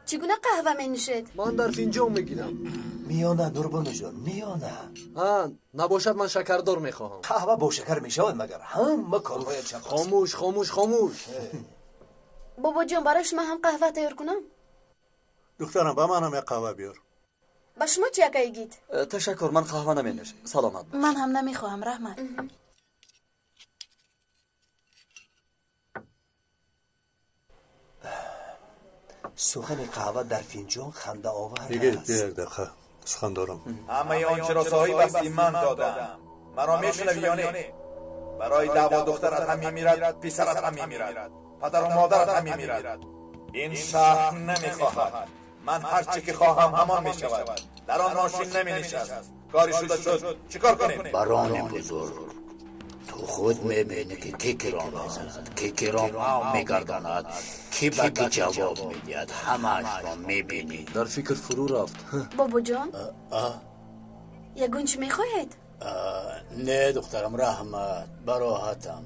Чӣ гуна қаҳва менӯшед? Ман дар финҷон мегирам. Миёна, Нурбонуҷон, миёна. Ҳа, набошад ман шакардор мехоҳам. Қаҳва бо шакар мешавад магар? Ҳама корҳоят чап аст. Хомӯш, хомӯш, хомӯш. Бобоҷон, барои шумо ҳам қаҳва тайёр кунам? Духтарам, ба ман ҳам як қаҳва биёр. Ба шумо чӣ, акаи Гит? Ташаккур, ман қаҳва наменӯшам. Саломат бош. Ман ҳам намехоҳам, раҳмат. Сухани қаҳва дар финҷон хандаовар Йигит, аст. як дақиқа сухан дорам. Ҳамаи он чиро соҳиб ҳастӣ ман додам. Маро мешунавӣ ё не? Барои даъво духтарат ҳам мемирад, писарат ҳам мемирад, падару модарат ҳам мемирад. Ин шаҳр намехоҳад. Ман ҳар чӣ ки хоҳам ҳамон мешавад. Дар он мошин наменишаст. Кори шуда шуд. Чӣ кор кунем? Барони бузург, ту худ мебинӣ ки кӣ киро мезанад, кӣ киро мегардонад, кӣ ба кӣ ҷавоб медиҳад. Ҳамаашро мебинӣ. Дар фикр фурӯ рафт. Бобоҷон, ягон чӣ мехоҳед? Не, духтарам, раҳмат, бароҳатам.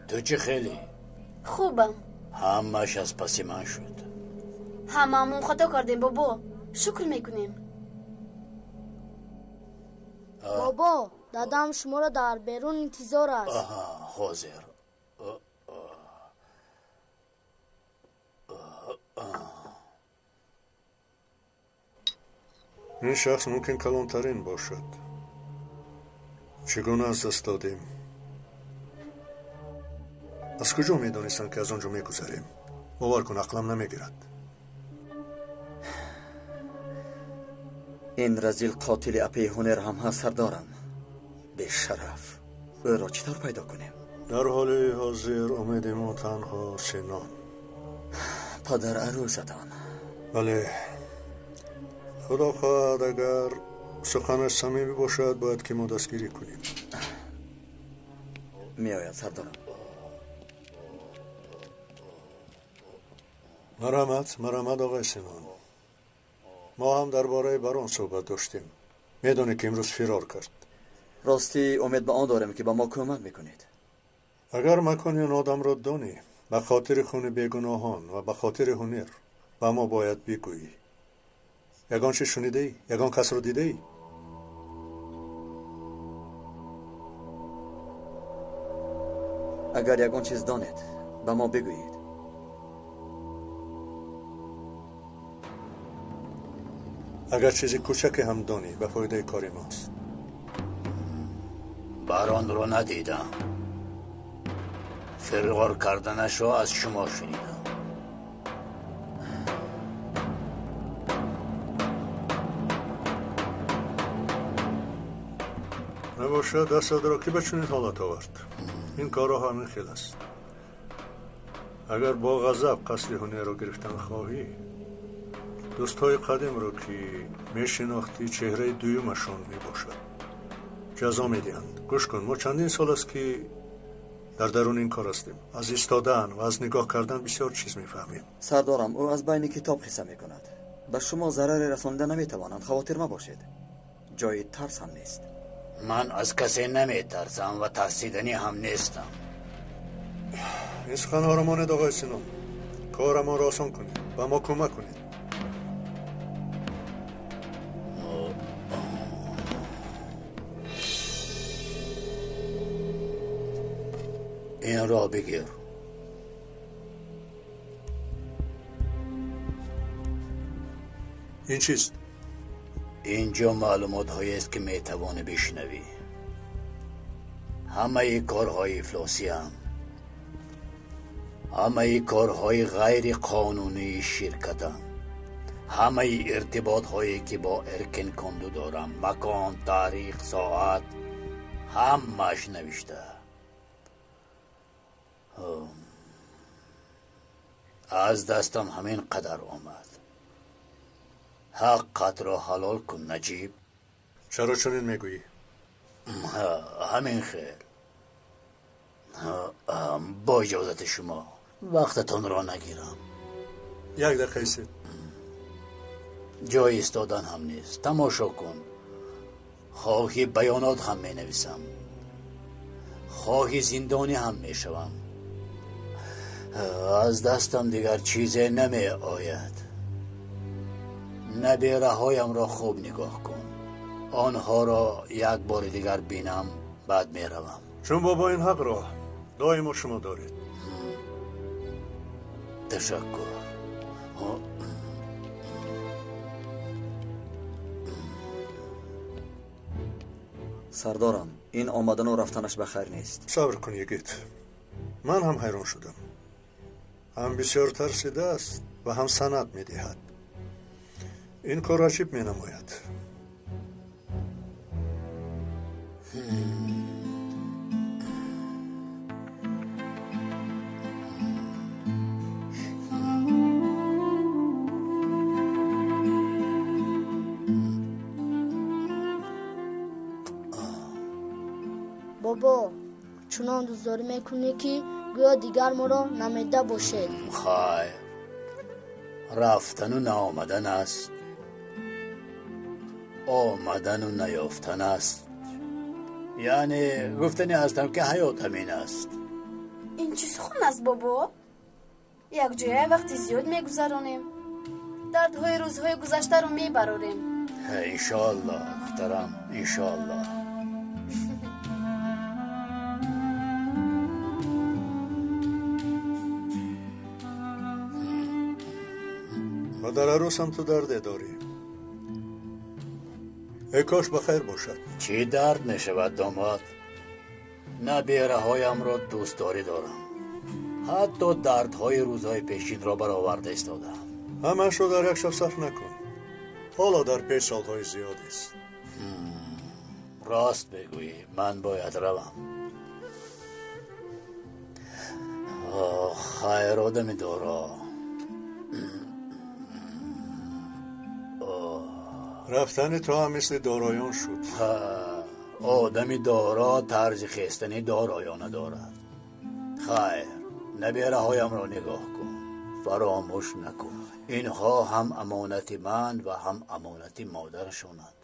Ту чӣ хеле? Хубам. Ҳамааш аз паси ман шуд. Ҳамаамон хато кардем, бобо. Шукр мекунем. Бобо, дадам шуморо дар берун интизор аст. Аҳа, ҳозир. Ин шахс мумкин калонтарин бошад. Чӣ гуна аз даст додем? Аз куҷо медонистанд, ки аз он ҷо мегузарем? Бовар кун, ақлам намегирад. Ин разил қотили апаи ҳунер ҳам ҳаст, сардорам. Бешараф. Ӯро чӣ тавр пайдо кунем? Дар ҳоли ҳозир умеди мо танҳо Синон. Падар арӯсатон. Бале, худо хоҳад, агар суханаш самимӣ бошад, бояд ки мо дастгирӣ кунем. Меояд, сардорам. Марҳамат, марҳамат, оғои Синон. Мо ҳам дар бораи барон суҳбат доштем. Медонӣ ки имрӯз фирор кард. Ростӣ умед ба он дорем, ки ба мо кӯмак мекунед. Агар макони он одамро донӣ, ба хотири хуни бегуноҳон ва ба хотири ҳунер ба мо бояд бигӯӣ. Ягон чиз шунидаӣ? Ягон касро дидаӣ? Агар ягон чиз донед, ба мо бигӯед. Агар чизи кӯчаке ҳам донӣ, ба фоидаи кори мост. Баронро надидам. Фирор карданашро аз шумо шунидам. Набошад, Асадро кӣ ба чунин ҳолат овард? Ин корҳо ҳамин хел аст. Агар бо ғазаб қасди ҳунерро гирифтан хоҳӣ, дӯстҳои қадимро, ки мешинохтӣ, чеҳраи дуюмашон мебошад, ҷазо медиҳанд. Гӯш кун, мо чандин сол аст, ки дар даруни ин кор ҳастем. Аз истодан ва аз нигоҳ кардан бисёр чиз мефаҳмем. Сардорам, ӯ аз байни китоб қисса мекунад. Ба шумо зараре расонида наметавонанд, хавотир мабошед. Ҷои тарс ҳам нест. Ман аз касе наметарсам ва тарсиданӣ ҳам нестам. Ин суханҳоро монед, оғои Синон. Корамонро осон кунед, ба мо кӯмак кунед. Инро бигир. Ин чист? Инҷо маълумотҳоест, ки метавонӣ бишнавӣ. Ҳамаи корҳои ифлосиам, ҳамаи корҳои ғайриқонунии ширкатам, ҳамаи иртиботҳое ки бо Эркин Конду дорам, макон, таърих, соат, ҳамааш навишта. Аз дастам ҳамин қадар омад. Ҳаққатро ҳалол кун, Наҷиб. Чаро чунин мегӯӣ? Ҳамин хел. Бо иҷозати шумо вақтатонро нагирам. Як дақиқа истед. Ҷои истодан ҳам нест. Тамошо кун. Хоҳи баёнот ҳам менависам, хоҳи зиндонӣ ҳам мешавам. Аз дастам дигар чизе намеояд. Набираҳоямро хуб нигоҳ кун. Онҳоро як бори дигар бинам, баъд меравам. Чун бобо ин ҳақро доимо шумо доред. Ташаккур. Сардорам, ин омадану рафтанаш ба хайр нест. Сабр кун, йигит. Ман ҳам ҳайрон шудам. Ҳам бисёр тарсидааст ва ҳам санад медиҳад. Ин кор аҷиб менамояд. Бобо, чунон дӯстдорӣ мекунӣ, ки гӯё дигар моро намеда бошед. Хайр, рафтану наомадан аст, омадану наёфтан аст. Яъне гуфтанӣ ҳастам, ки ҳаёт ҳамин аст. Ин чӣ сухан аст, бобо? Якҷоя вақти зиёд мегузаронем, дардҳои рӯзҳои гузаштаро мебарорем. Иншоаллоҳ, духтарам, иншоаллоҳ. Ва дар арӯсам ту дарде дорӣ. Эй кош ба хайр бошад. Чӣ дард мешавад, домод? Набераҳоямро дӯстдорӣ дорам. Ҳатто дардҳои рӯзҳои пешинро бароварда истодаам. Ҳамаашро дар як шаб сарф накун. Ҳоло дар пеш солҳои зиёдест. Рост мегӯӣ, ман бояд равам. Хайр, одами доро. Рафтани ту ҳам мисли дороён шуд. Одами доро тарзи хестани дороёна дорад. Хайр, набераҳоямро нигоҳ кун, фаромӯш накун. Инҳо ҳам амонати ман ва ҳам амонати модарашонанд.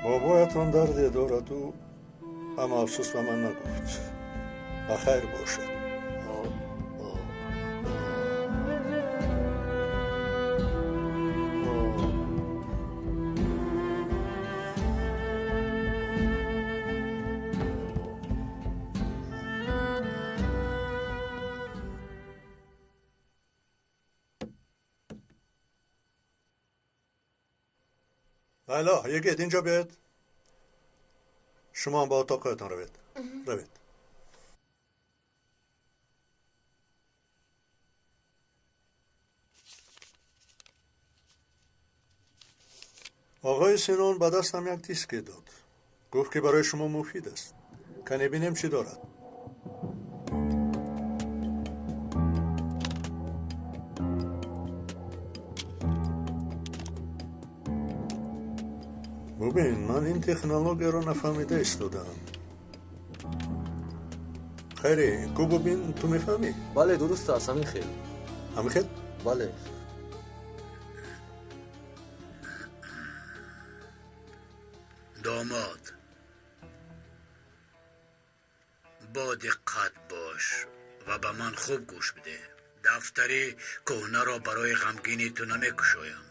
Бобоятон дарде дораду, аммо афсӯс ба ман нагуфт. Ба хайр бошад. Лайло, йигит, инҷо биёед. Шумо ҳам ба отоқҳоятон равед. Равед. Оғои Синон ба дастам як диске дод. Гуфт, ки барои шумо муфид аст. Кане бинем, чӣ дорад. Бубин, ман ин технологияро нафаҳмида истодаам. Хайре, ку бубин, ту мефаҳмӣ? Бале, дуруст аст, ҳамин хел. Ҳамин хел? Бале. Домод, бо диққат бош ва ба ман хуб гӯш бидеҳ. Дафтари кӯҳнаро барои ғамгинии ту намекушоям.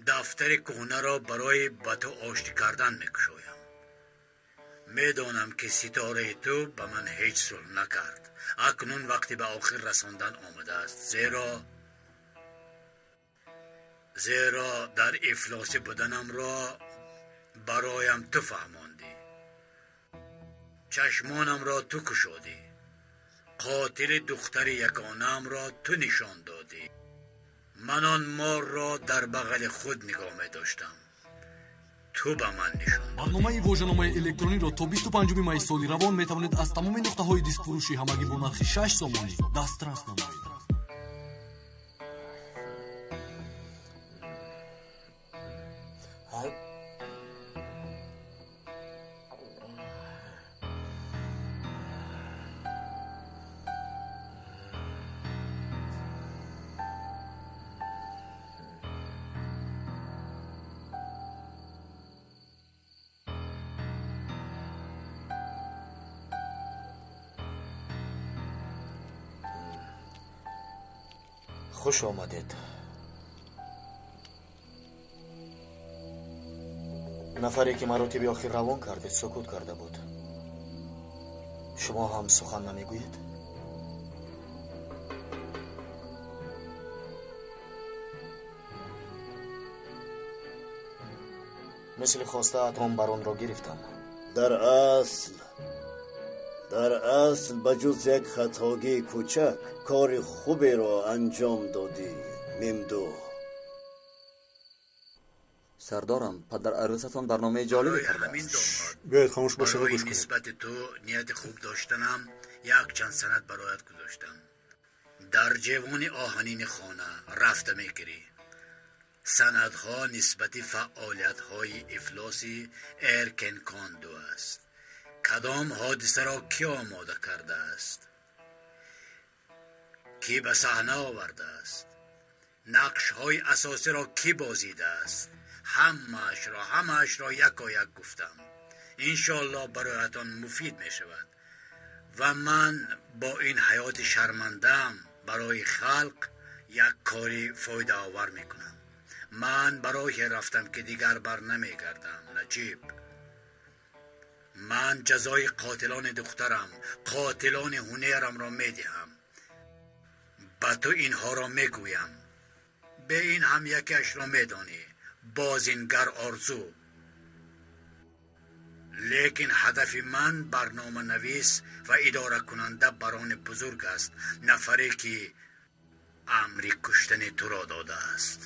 Дафтари кӯҳнаро барои ба ту оштӣ кардан мекушоям. Медонам, ки ситораи ту ба ман ҳеҷ сулҳ накард. Акнун вақти ба охир расондан омадааст, зеро дар ифлосӣ буданамро бароям ту фаҳмондӣ. Чашмонамро ту кушодӣ. Қотили духтари ягонаамро ту нишон додӣ. Ман он морро дар бағали худ нигоҳ медоштам. Ту ба ман нишон додӣ. Барномаи вожаномаи электрониро то 25 майи соли равон метавонед аз тамоми нуқтаҳои дискфурӯшӣ ҳамагӣ бо нархи 6 сомонӣ дастрас намоед. Хуш омадед. Нафаре ки маро тиби охир равон кардед, сукут карда буд. Шумо ҳам сухан намегӯед? Мисли хостаатон баронро гирифтам. Дар асл ба ҷуз як хатогии кӯчак кори хуберо анҷом додӣ, Мемдуҳ. Сардорам, падар арӯсатон барномаи ҷолибе кардааст. Биёед хомӯш бошед ва гӯш кунед. Нисбати ту нияти хуб доштанам якчанд санад бароят гузоштам. Дар ҷевони оҳанини хона рафта мегирӣ. Санадҳо нисбати фаъолиятҳои ифлоси Эркенконду аст. Кадом ҳодисаро кӣ омода кардааст? Кӣ ба саҳна овардааст? Нақшҳои асосиро кӣ бозидааст? Ҳамаашро якояк гуфтам. Иншоаллоҳ бароятон муфид мешавад. Ва ман бо ин ҳаёти шармандаам барои халқ як кори фоидаовар мекунам. Ман ба роҳе рафтам ки дигар бар намегардам, Наҷиб. Ман ҷазои қотилони духтарам, қотилони ҳунерамро медиҳам. Ба ту инҳоро мегӯям. Бе ин ҳам якеашро медонӣ, бозингар Орзу. Лекин ҳадафи ман барноманавис ва идоракунанда барони бузург аст, нафаре ки амри куштани туро додааст,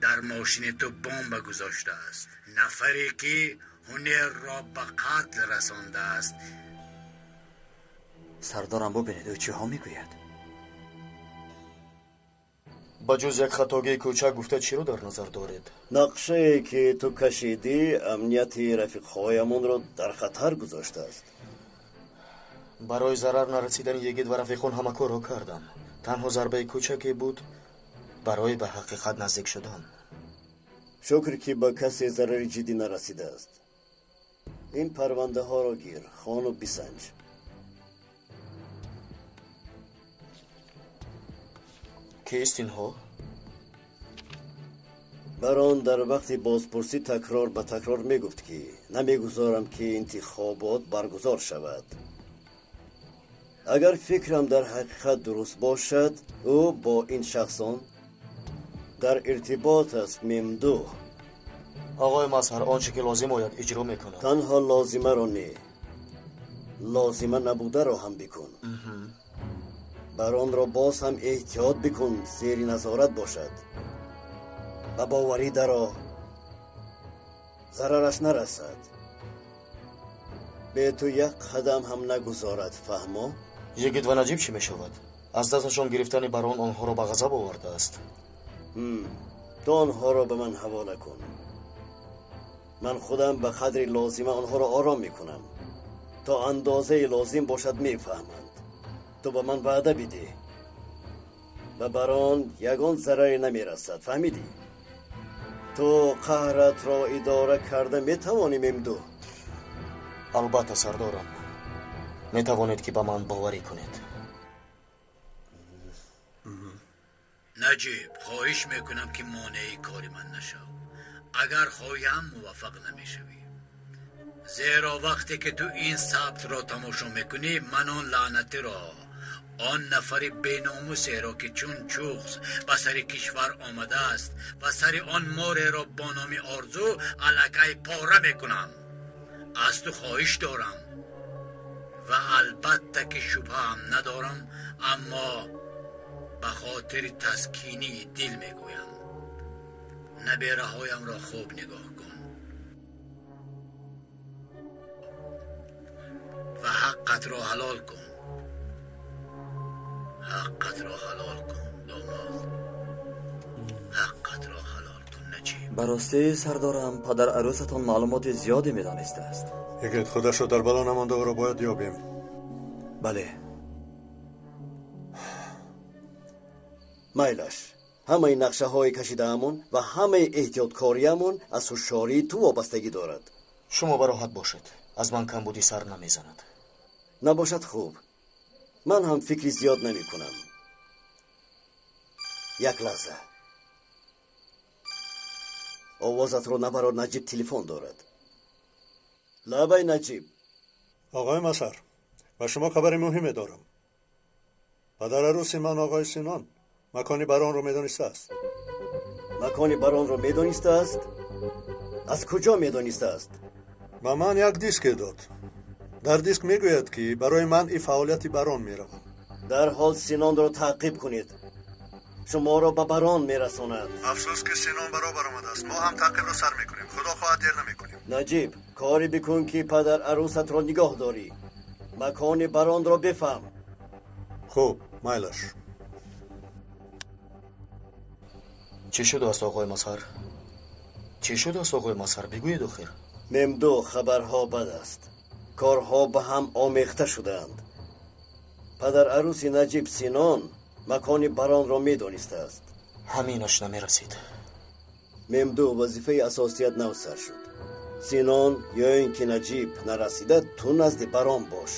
дар мошини ту бомба гузоштааст, нафаре ки ҳунерро ба қатл расондааст. Сардорам, бубинед, ӯ чиҳо мегӯяд. Ба ҷуз як хатогии кӯчак гуфта чиро дар назар доред? Нақшае ки ту кашидӣ амнияти рафиқҳоямонро дар хатар гузоштааст. Барои зарар нарасидани Йигит ва рафиқон ҳама корро кардам. Танҳо зарбаи кӯчаке буд барои ба ҳақиқат наздик шудан. Шукр ки ба касе зарари ҷиддӣ нарасидааст. Ин парвандаҳоро гир, хону бисанҷ. Кист инҳо? Барон дар вақти бозпурсӣ такрор ба такрор мегуфт, ки намегузорам, ки интихобот баргузор шавад. Агар фикрам дар ҳақиқат дуруст бошад, ӯ бо ин шахсон дар иртибот аст, Мемдуҳ. Оғои Мазҳар, он чӣ ки лозим ояд иҷро мекунад. Танҳо лозимаро не, лозима набударо ҳам бикун. Баронро боз ҳам эҳтиёт бикун, зери назорат бошад. Ба боварӣ даро, зарараш нарасад. Бе ту як қадам ҳам нагузорад, фаҳмо? Йигит ва Наҷиб чӣ мешавад? Аз дасташон гирифтани барон онҳоро ба ғазаб овардааст. Ту онҳоро ба ман ҳавола кун. Ман худам ба қадри лозима онҳоро ором мекунам. То андозаи лозим бошад мефаҳманд. Ту ба ман ваъда бидеҳ. Ба барон ягон зараре намерасад, фаҳмидӣ? Ту қаҳратро идора карда метавонӣ, Мемдуҳ? Албатта, сардорам. Метавонед ки ба ман боварӣ кунед. Наҷиб, хоҳиш мекунам ки монеи кори ман нашав. Агар хоҳӣ ҳам муваффақ намешавӣ. Зеро вақте ки ту ин сабтро тамошо мекунӣ, ман он лаънатиро, он нафари беномусеро ки чун чуғз ба сари кишвар омадааст ва сари он мореро бо номи Орзу аллакай пора мекунам. Аз ту хоҳиш дорам ва албатта ки шубҳаам надорам, аммо ба хотири таскинии дил мегӯям, набераҳоямро хуб нигоҳ кун ва ҳаққатро ҳалол кун. Ҳаққатро ҳалол кун, домод. Ҳаққатро ҳалол кун, Наҷиб. Ба ростӣ, сардорам, падар арӯсатон маълумоти зиёде медонистааст. Йигит худашро дар бало намонда, ӯро бояд ёбем. Бале. Майлаш, ҳамаи нақшаҳои кашидаамон ва ҳамаи эҳтиёткориамон аз ҳушёрии ту вобастагӣ дорад. Шумо бароҳат бошед, аз ман камбудӣ сар намезанад. Набошад, хуб. Ман ҳам фикри зиёд намекунам. Як лаҳза. Овозатро набарор, Наҷиб телефон дорад. Лабай, Наҷиб. Оғои Масар, ба шумо хабари муҳиме дорам. Падар арӯси ман оғои Синон макони баронро медонистааст. Макони баронро медонистааст? Аз куҷо медонистааст? Ба ман як диске дод. Дар диск мегӯяд, ки барои манъи фаъолияти барон меравам. Дарҳол Синонро таъқиб кунед. Шуморо ба барон мерасонад. Афсӯс, ки Синон баробар омадааст. Мо ҳам таъқибро сар мекунем. Худо хоҳад, дер намекунем. Наҷиб, коре бикун, ки падар арӯсатро нигоҳ дорӣ. Макони баронро бифаҳм. Хуб, майлаш. Чӣ шудааст, оғои Мазҳар? Чӣ шудааст, оғои Мазҳар? Бигӯед охир. Мемду, хабарҳо бад аст. Корҳо ба ҳам омехта шудаанд. Падар арӯси Наҷиб Синон макони баронро медонистааст. Ҳаминаш намерасид. Мемду, вазифаи асосият нав сар шуд. Синон ё ин ки Наҷиб нарасида, ту назди барон бош,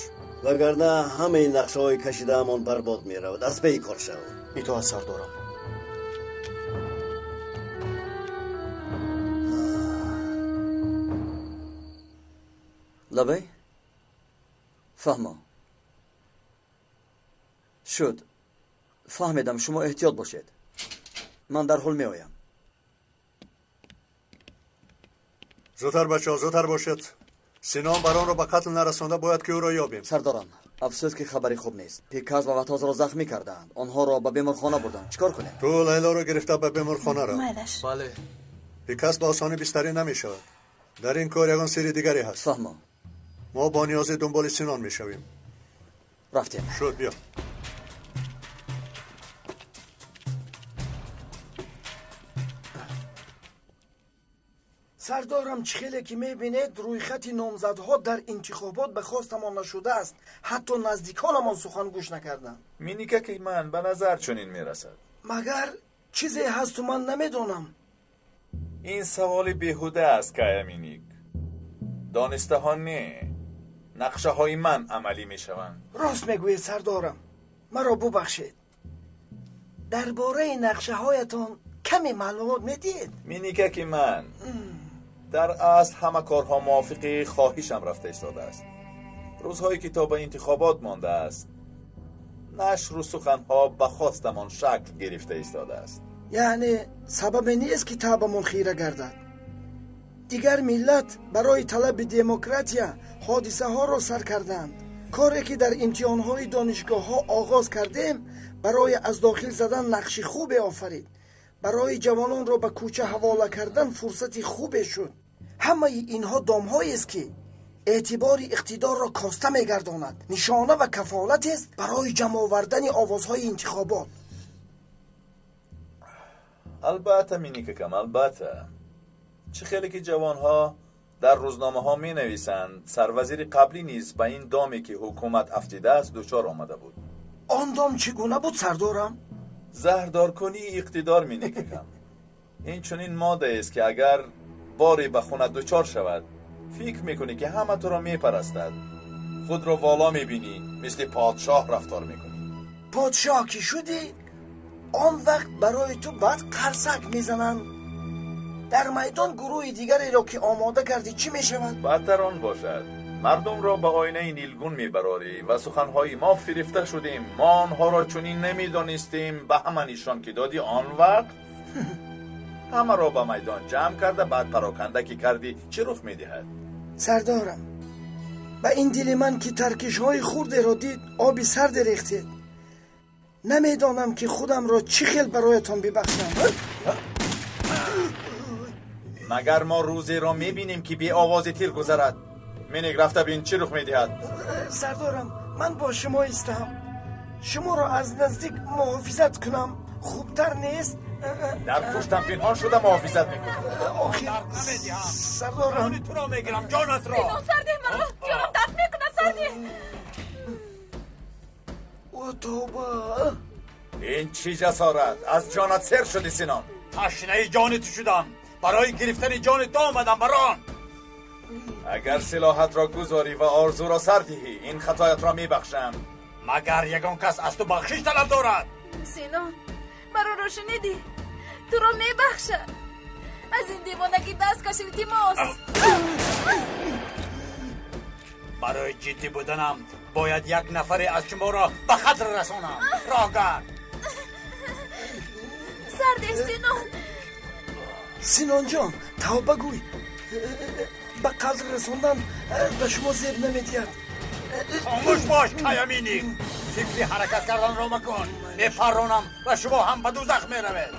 вагарна ҳамаи нақшаҳои кашидаамон барбод меравад. Аз паи кор шав. Итоат, сардорам. Лабай, фаҳмо шуд. Фаҳмедам, шумо эҳтиёт бошед. Ман дарҳол меоям. Зудтар, бачаҳо, зудтар бошед. Синон баронро ба қатл нарасонда, бояд ки ӯро ёбем. Сардорам, афсӯс, ки хабари хуб нест. Пиказ ва Ватозро захмӣ кардаанд. Онҳоро ба беморхона бурданд. Чӣ кор кунем? Ту Лайлоро гирифта ба беморхона рав. Майлаш. Бале. Пиказ ба осонӣ бистарӣ намешавад. Дар ин кор ягон сирри дигаре ҳаст. Фаҳмо. Мо бо ниёзи дунболи Синон мешавем. Рафтем. Шуд, биё. Сардорам, чӣ хеле ки мебинед, рӯйхати номзадҳо дар интихобот ба хостамон нашудааст. Ҳатто наздиконамон сухан гӯш накарданд. Миникаки ман ба назар чунин мерасад. Магар чизе ҳасту ман намедонам? Ин саволи беҳуда аст, Кая Миник. Донистаҳо не, нақшаҳои ман амалӣ мешаванд. Рост мегӯед, сардорам, маро бубахшед. Дар бораи нақшаҳоятон каме маълумот медиҳед? Миникаки ман, дар асл ҳама корҳо мувофиқи хоҳишам рафта истодааст. Рӯзҳое ки то ба интихобот мондааст, нашру суханҳо ба хостамон шакл гирифта истодааст. Яъне сабабе нест, ки таъбамон хира гардад. Дигар миллат барои талаби демократия ҳодисаҳоро сар карданд. Коре ки дар имтиҳонҳои донишгоҳҳо оғоз кардем, барои аз дохил задан нақши хубе офарид. Барои ҷавононро ба кӯча ҳавола кардан фурсати хубе шуд. Ҳамаи инҳо домҳоест, ки эътибори иқтидорро коста мегардонад, нишона ва кафолатест барои ҷамъовардани овозҳои интихобот. Албатта, Миникакам, албатта. Чӣ хеле ки ҷавонҳо дар рӯзномаҳо менависанд, сарвазири қаблӣ низ ба ин доме, ки ҳукумат афтидааст, дучор омада буд. Он дом чӣ гуна буд, сардорам? Заҳрдоркунии иқтидор, Миникакам. Ин чунин моддаест, ки агар боре ба хунат дучор шавад, фикр мекунӣ, ки ҳама туро мепарастад, худро воло мебинӣ, мисли подшоҳ рафтор мекунӣ. Подшоҳ ки шудӣ, он вақт барои ту баъд қарсак мезананд. Дар майдон гурӯҳи дигареро ки омода кардӣ, чӣ мешавад? Бадтар он бошад, мардумро ба оинаи нилгун мебарорӣ ва суханҳои мо фирифта шудем, мо онҳоро чунин намедонистем, ба ҳама нишон ки додӣ, он вақт ҳамаро ба майдон ҷамъ карда, баъд пароканда ки кардӣ, чӣ рух медиҳад? Сардорам, ба ин дили ман, ки таркишҳои хурдеро дид, оби сарде рехтед. Намедонам, ки худамро чӣ хел бароятон бибахшам. Магар мо рӯзеро мебинем, ки беовози тир гузарад? Миник, рафта бин, чӣ рух медиҳад. Сардорам, ман бо шумо истам, шуморо аз наздик муҳофизат кунам хубтар нест? Дар пуштам пинҳон шуда муҳофизат мекунӣ. Охир, сардорам, туро мегирам, ҷонатро. Синон, сарде маро, ҷонам дард мекунад, сарде. О, тавба! Ин чӣ ҷасорат? Аз ҷонат сер шудӣ, Синон. Ташнаи ҷони ту шудам. Барои гирифтани ҷони ту омадам, барон. Агар силоҳатро гузорӣ ва орзуро сар диҳӣ, ин хатоятро мебахшам. Магар ягон кас аз ту бахшиш талаб дорад? Синон, Маро шунидӣ? Туро мебахшад. Аз ин девонагӣ даст каш, илтимос. Барои ҷиддӣ буданам бояд як нафаре аз шуморо ба хатр расонам. Роҳгард. Сардеш, Синон. Синонҷон, тавба гӯй. Ба қатл расондан ба шумо зеб намедиҳад. Хомӯш бош, Каямини. Фикри ҳаракат карданро макун. Мепарронам ва шумо ҳам ба дӯзах меравед.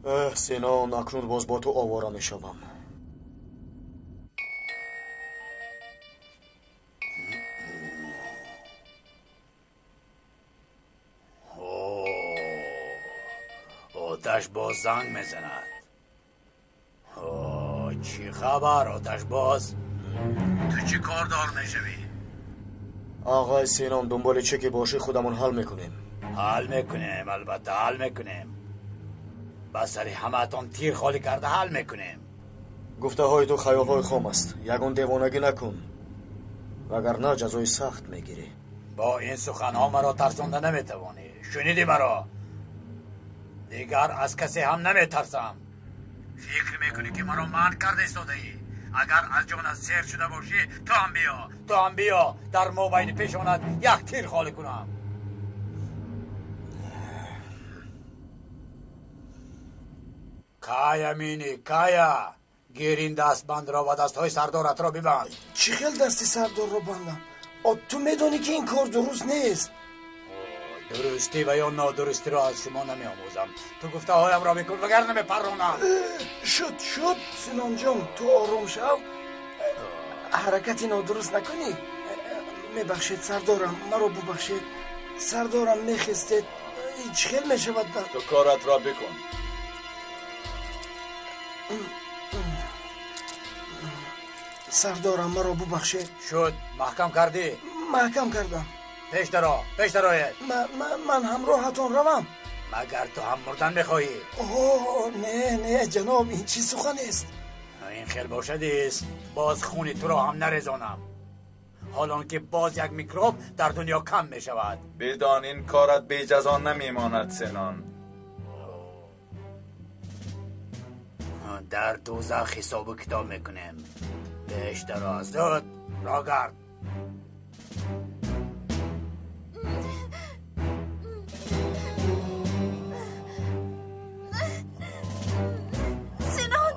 Эҳ, Синон, акнун боз бо ту овора мешавам. Оташ боз занг мезанад. Чӣ хабар, оташбоз? Ту чӣ кордор мешавӣ? Оғои Синон, дунболи чӣ ки бошӣ худамон ҳал мекунем. Ҳал мекунем, албатта ҳал мекунем. Ба сари ҳамаатон тир холӣ карда ҳал мекунем. Гуфтаҳои ту хаёлҳои хом аст. Ягон девонагӣ накун, вагарна ҷазои сахт мегирӣ. Бо ин суханҳо маро тарсонда наметавонӣ. Шунидӣ маро? Дигар аз касе ҳам наметарсам. Фикр мекунӣ ки маро манъ карда истодаӣ? Агар аз ҷонат сер шуда бошӣ, ту ҳам биё, ту ҳам биё, дар мобайни пешонат як тир холӣ кунам. Кая, Мини, кая! Гир ин дастбандро ва дастҳои сардоратро бибанд. Чӣ хел дасти сардорро бандам? Ту медонӣ ки ин кор дуруст нест. Дурустӣ ва ё нодурустиро аз шумо намеомӯзам. Ту гуфтаҳоямро бикун, вагарна мепарронам. Шуд, шуд, Синонҷон, ту ором шав. Ҳаракати нодуруст накунӣ. Мебахшед, сардорам, маро бубахшед. Сардорам, мехестед. Чӣ хел мешавад? Ту коратро бикун. Сардорам, маро бубахшед. Шуд, маҳкам кардӣ? Маҳкам кардам. Пеш даро, пеш дароед. Ман ҳамроҳатон равам. Магар ту ҳам мурдан мехоҳӣ? О, не, не, ҷаноб, ин чӣ сухан аст? Ин хел бошадист, боз хуни туро ҳам нарезонам. ҳолон ки боз як микроб дар дунё кам мешавад. Бидон, ин корат беҷазо намемонад, Синон. Дар дӯзах ҳисобу китоб мекунем. Пеш даро, зуд, роҳгард. Синон!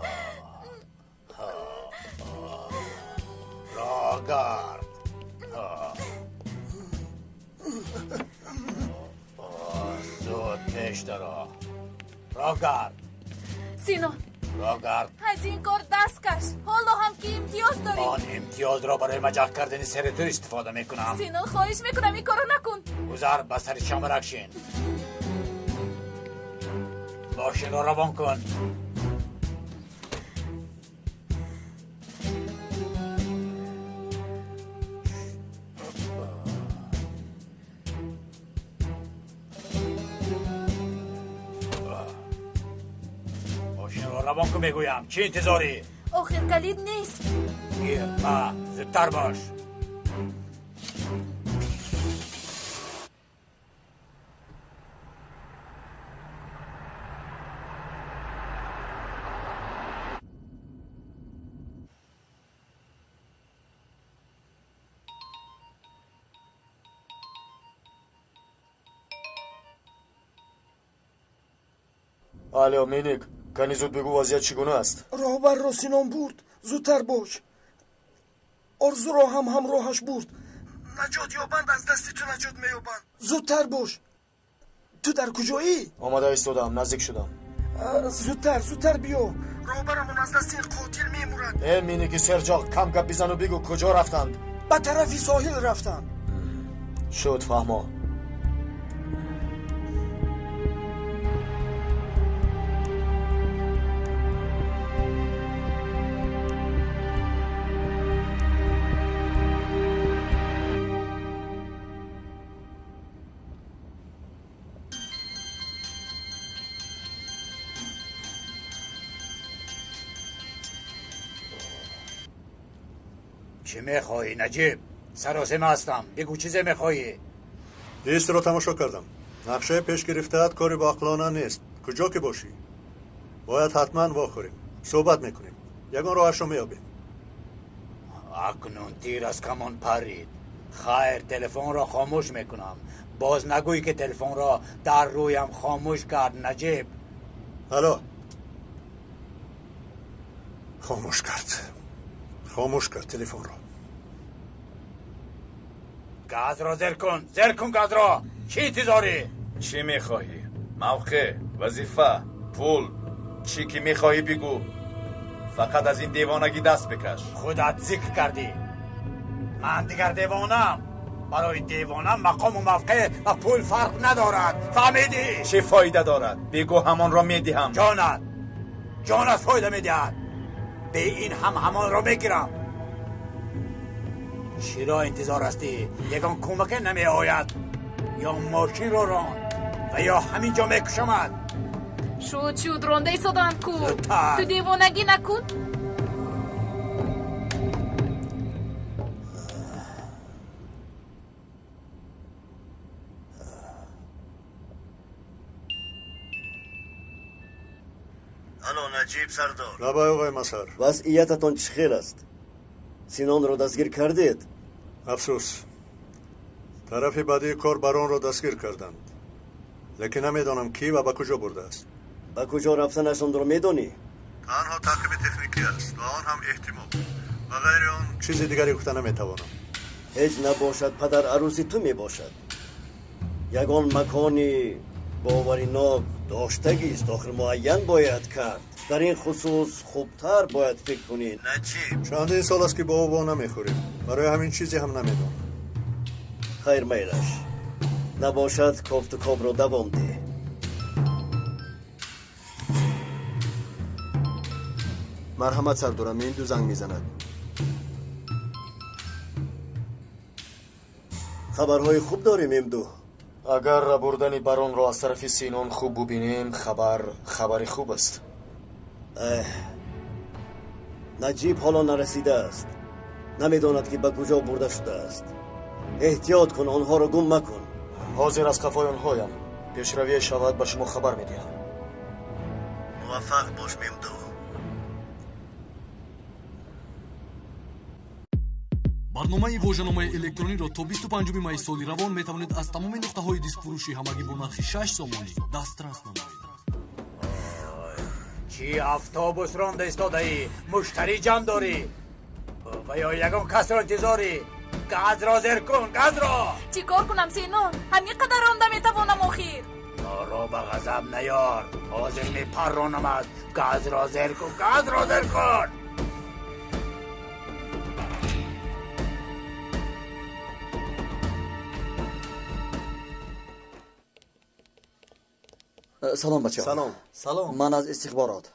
Роҳгард. Зуд пеш даро. Роҳгард. Синон! Роҳгард. Аз ин кор даст каш. Ҳоло ҳам ки имтиёз дорӣ. Он имтиёзро барои маҷаҳ кардани сари ту истифода мекунам. Синон, хоҳиш мекунам, ин корро накун. Гузар, ба сари чамарак шин. Мошинро равон кун. Равон кун, мегӯям. Чӣ интизорӣ? Охир калид нест. Гир, ба, зудтар бош. Алло, Миник, кани зуд бигӯ, вазъият чӣ гуна аст? Роҳбарро Синон бурд. Зудтар бош. Орзуро ҳам ҳамроҳаш бурд. Наҷот ёбанд, аз дасти ту наҷот меёбанд. Зудтар бош. Ту дар куҷоӣ? Омада истодам, наздик шудам. Зудтар, зудтар биё. Роҳбарамон аз дасти ин қотил мемурад. Э, Миники серҷоқ, кам гап бизану бигӯ, куҷо рафтанд? Ба тарафи соҳил рафтанд. Шуд, фаҳмо. Чӣ мехоҳӣ, Наҷиб? Саросема ҳастам. Бигӯ, чизе мехоҳӣ? Дистро тамошо кардам. Нақшаи пеш гирифтаат кори боақлона нест. Куҷо ки бошӣ, бояд ҳатман вохӯрем, суҳбат мекунем, ягон роҳашро меёбем. Акнун тир аз камон парид. Хайр, телефонро хомӯш мекунам. Боз нагӯй ки телефонро дар рӯям хомӯш кард Наҷиб. Алло. Хомӯш кард. Хомӯш кард телефонро. Газро зер кун, зер кун газро. Чӣ интизорӣ? Чӣ мехоҳӣ? Мавқеъ, вазифа, пул, чӣ ки мехоҳӣ бигӯ. Фақат аз ин девонагӣ даст бикаш. Худат зикр кардӣ. Ман дигар девонаам. Барои девона мақому мавқеъ ва пул фарқ надорад. Фаҳмидӣ? Чӣ фоида дорад? Бигӯ, ҳамонро медиҳам. Ҷонат, ҷонат фоида медиҳад. Бе ин ҳам ҳамонро мегирам. Чиро интизор ҳастӣ? Ягон кӯмаке намеояд. Ё мошинро рон ва ё ҳамин ҷо мекушамад. Шуд, шуд, ронда истодам ку. Ту девонагӣ накун. Алло, Наҷиб сардор. Лабай, оғои Масар. Вазъиятатон чӣ хел аст? Синонро дастгир кардед? Афсӯс, тарафи баъдии кор баронро дастгир карданд, лекин намедонам кӣ ва ба куҷо бурдааст. Ба куҷо рафтанашонро медонӣ? Танҳо таъқиби техникӣ аст ва он ҳам эҳтимол. Ба ғайри он чизи дигаре гуфта наметавонам. Ҳеҷ набошад, падар арӯси ту мебошад. Ягон макони боваринок доштагист, охир муайян бояд кард. Дар ин хусус хубтар бояд фикр кунӣ. Наҷиб, чандин сол аст ки бо ӯ во намехӯрем, барои ҳамин чизе ҳам намедонам. Хайр, майлаш. Набошад, кофту кобро давом деҳ. Марҳамат, сардорам, ду занг мезанад. Хабарҳои хуб дорем, Мемду. Агар рабурдани баронро аз тарафи Синон хуб бубинем, хабар хабари хуб аст. Наҷиб ҳоло нарасидааст. Намедонад ки ба куҷо бурда шудааст. Эҳтиёт кун, онҳоро гум макун. Ҳозир аз қафои онҳоям. Пешравие шавад, ба шумо хабар медиҳам. Муваффақ бош, Мемду. Барномаи вожаномаи электрониро то 25 майи соли равон метавонед аз тамоми нуқтаҳои дискфурӯши ҳамагӣ бо нархи 6 сомонӣ дастрас намоед. Чӣ автобус ронда истодаӣ? Муштарӣ ҷамъ дорӣ ва ё ягон касро интизорӣ? Газро зер кун, газро! Чӣ кор кунам, Синон? Ҳамин қадар ронда метавонам охир. Моро ба ғазаб наёр. Ҳозир мепарронамад. Газро зер кун, газро зер кун! Салом, бачаҳо. Салом. Салом. Ман аз истихборот.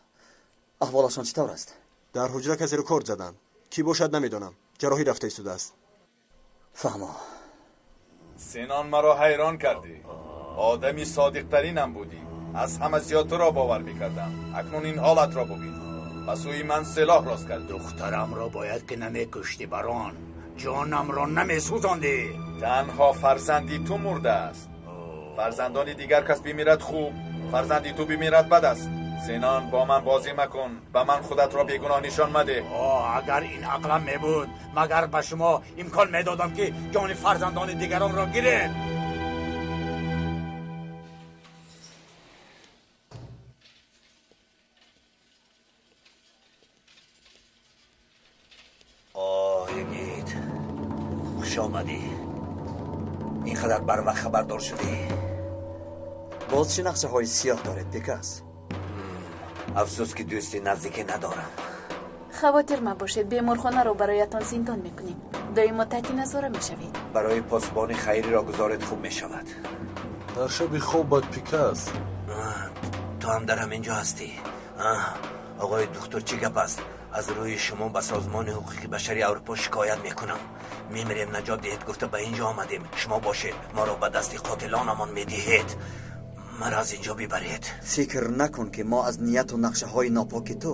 Аҳволашон чӣ тавр аст? Дар ҳуҷра касеро корд заданд. Кӣ бошад намедонам. Ҷарроҳӣ рафта истодааст. Фаҳмо. Синон, маро ҳайрон кардӣ. Одами содиқтаринам будӣ. Аз ҳама зиёд туро бовар мекардам. Акнун ин ҳолатро бубин. Ба сӯи ман силоҳ рост кардӣ. Духтарамро бояд ки намекуштӣ, барон. Ҷонамро намесӯзондӣ. Танҳо фарзанди ту мурдааст. Фарзандони дигар кас бимирад хуб, фарзанди ту бимирад бад аст. Синон, бо ман бозӣ макун. Ба ман худатро бегуноҳ нишон мадеҳ. Агар ин ақлам мебуд, магар ба шумо имкон медодам ки ҷони фарзандони дигаронро гиред? Оҳ, Йигит, хуш омадӣ. Ин қадар барвақт хабардор шудӣ. Боз чӣ нақшаҳои сиёҳ доред, Пикас? Афсӯс ки дӯсти наздике надорам. Хавотир мабошед, беморхонаро бароятон зиндон мекунем. Доимо таҳти назора мешавед. Барои посбони хайриро гузоред, хуб мешавад. Дар шаби хобат, Пикас. Ту ҳам дар ҳамин ҷо ҳастӣ. Оғои духтур, чӣ гап аст? Аз рӯи шумо ба созмони ҳуқуқи башари Аврупо шикоят мекунам. Мемирем, наҷот диҳед гуфта ба ин ҷо омадем. Шумо бошед, моро ба дасти қотилонамон медиҳед. Маро аз ин ҷо бибаред. Фикр накун ки мо аз нияту нақшаҳои нопоки ту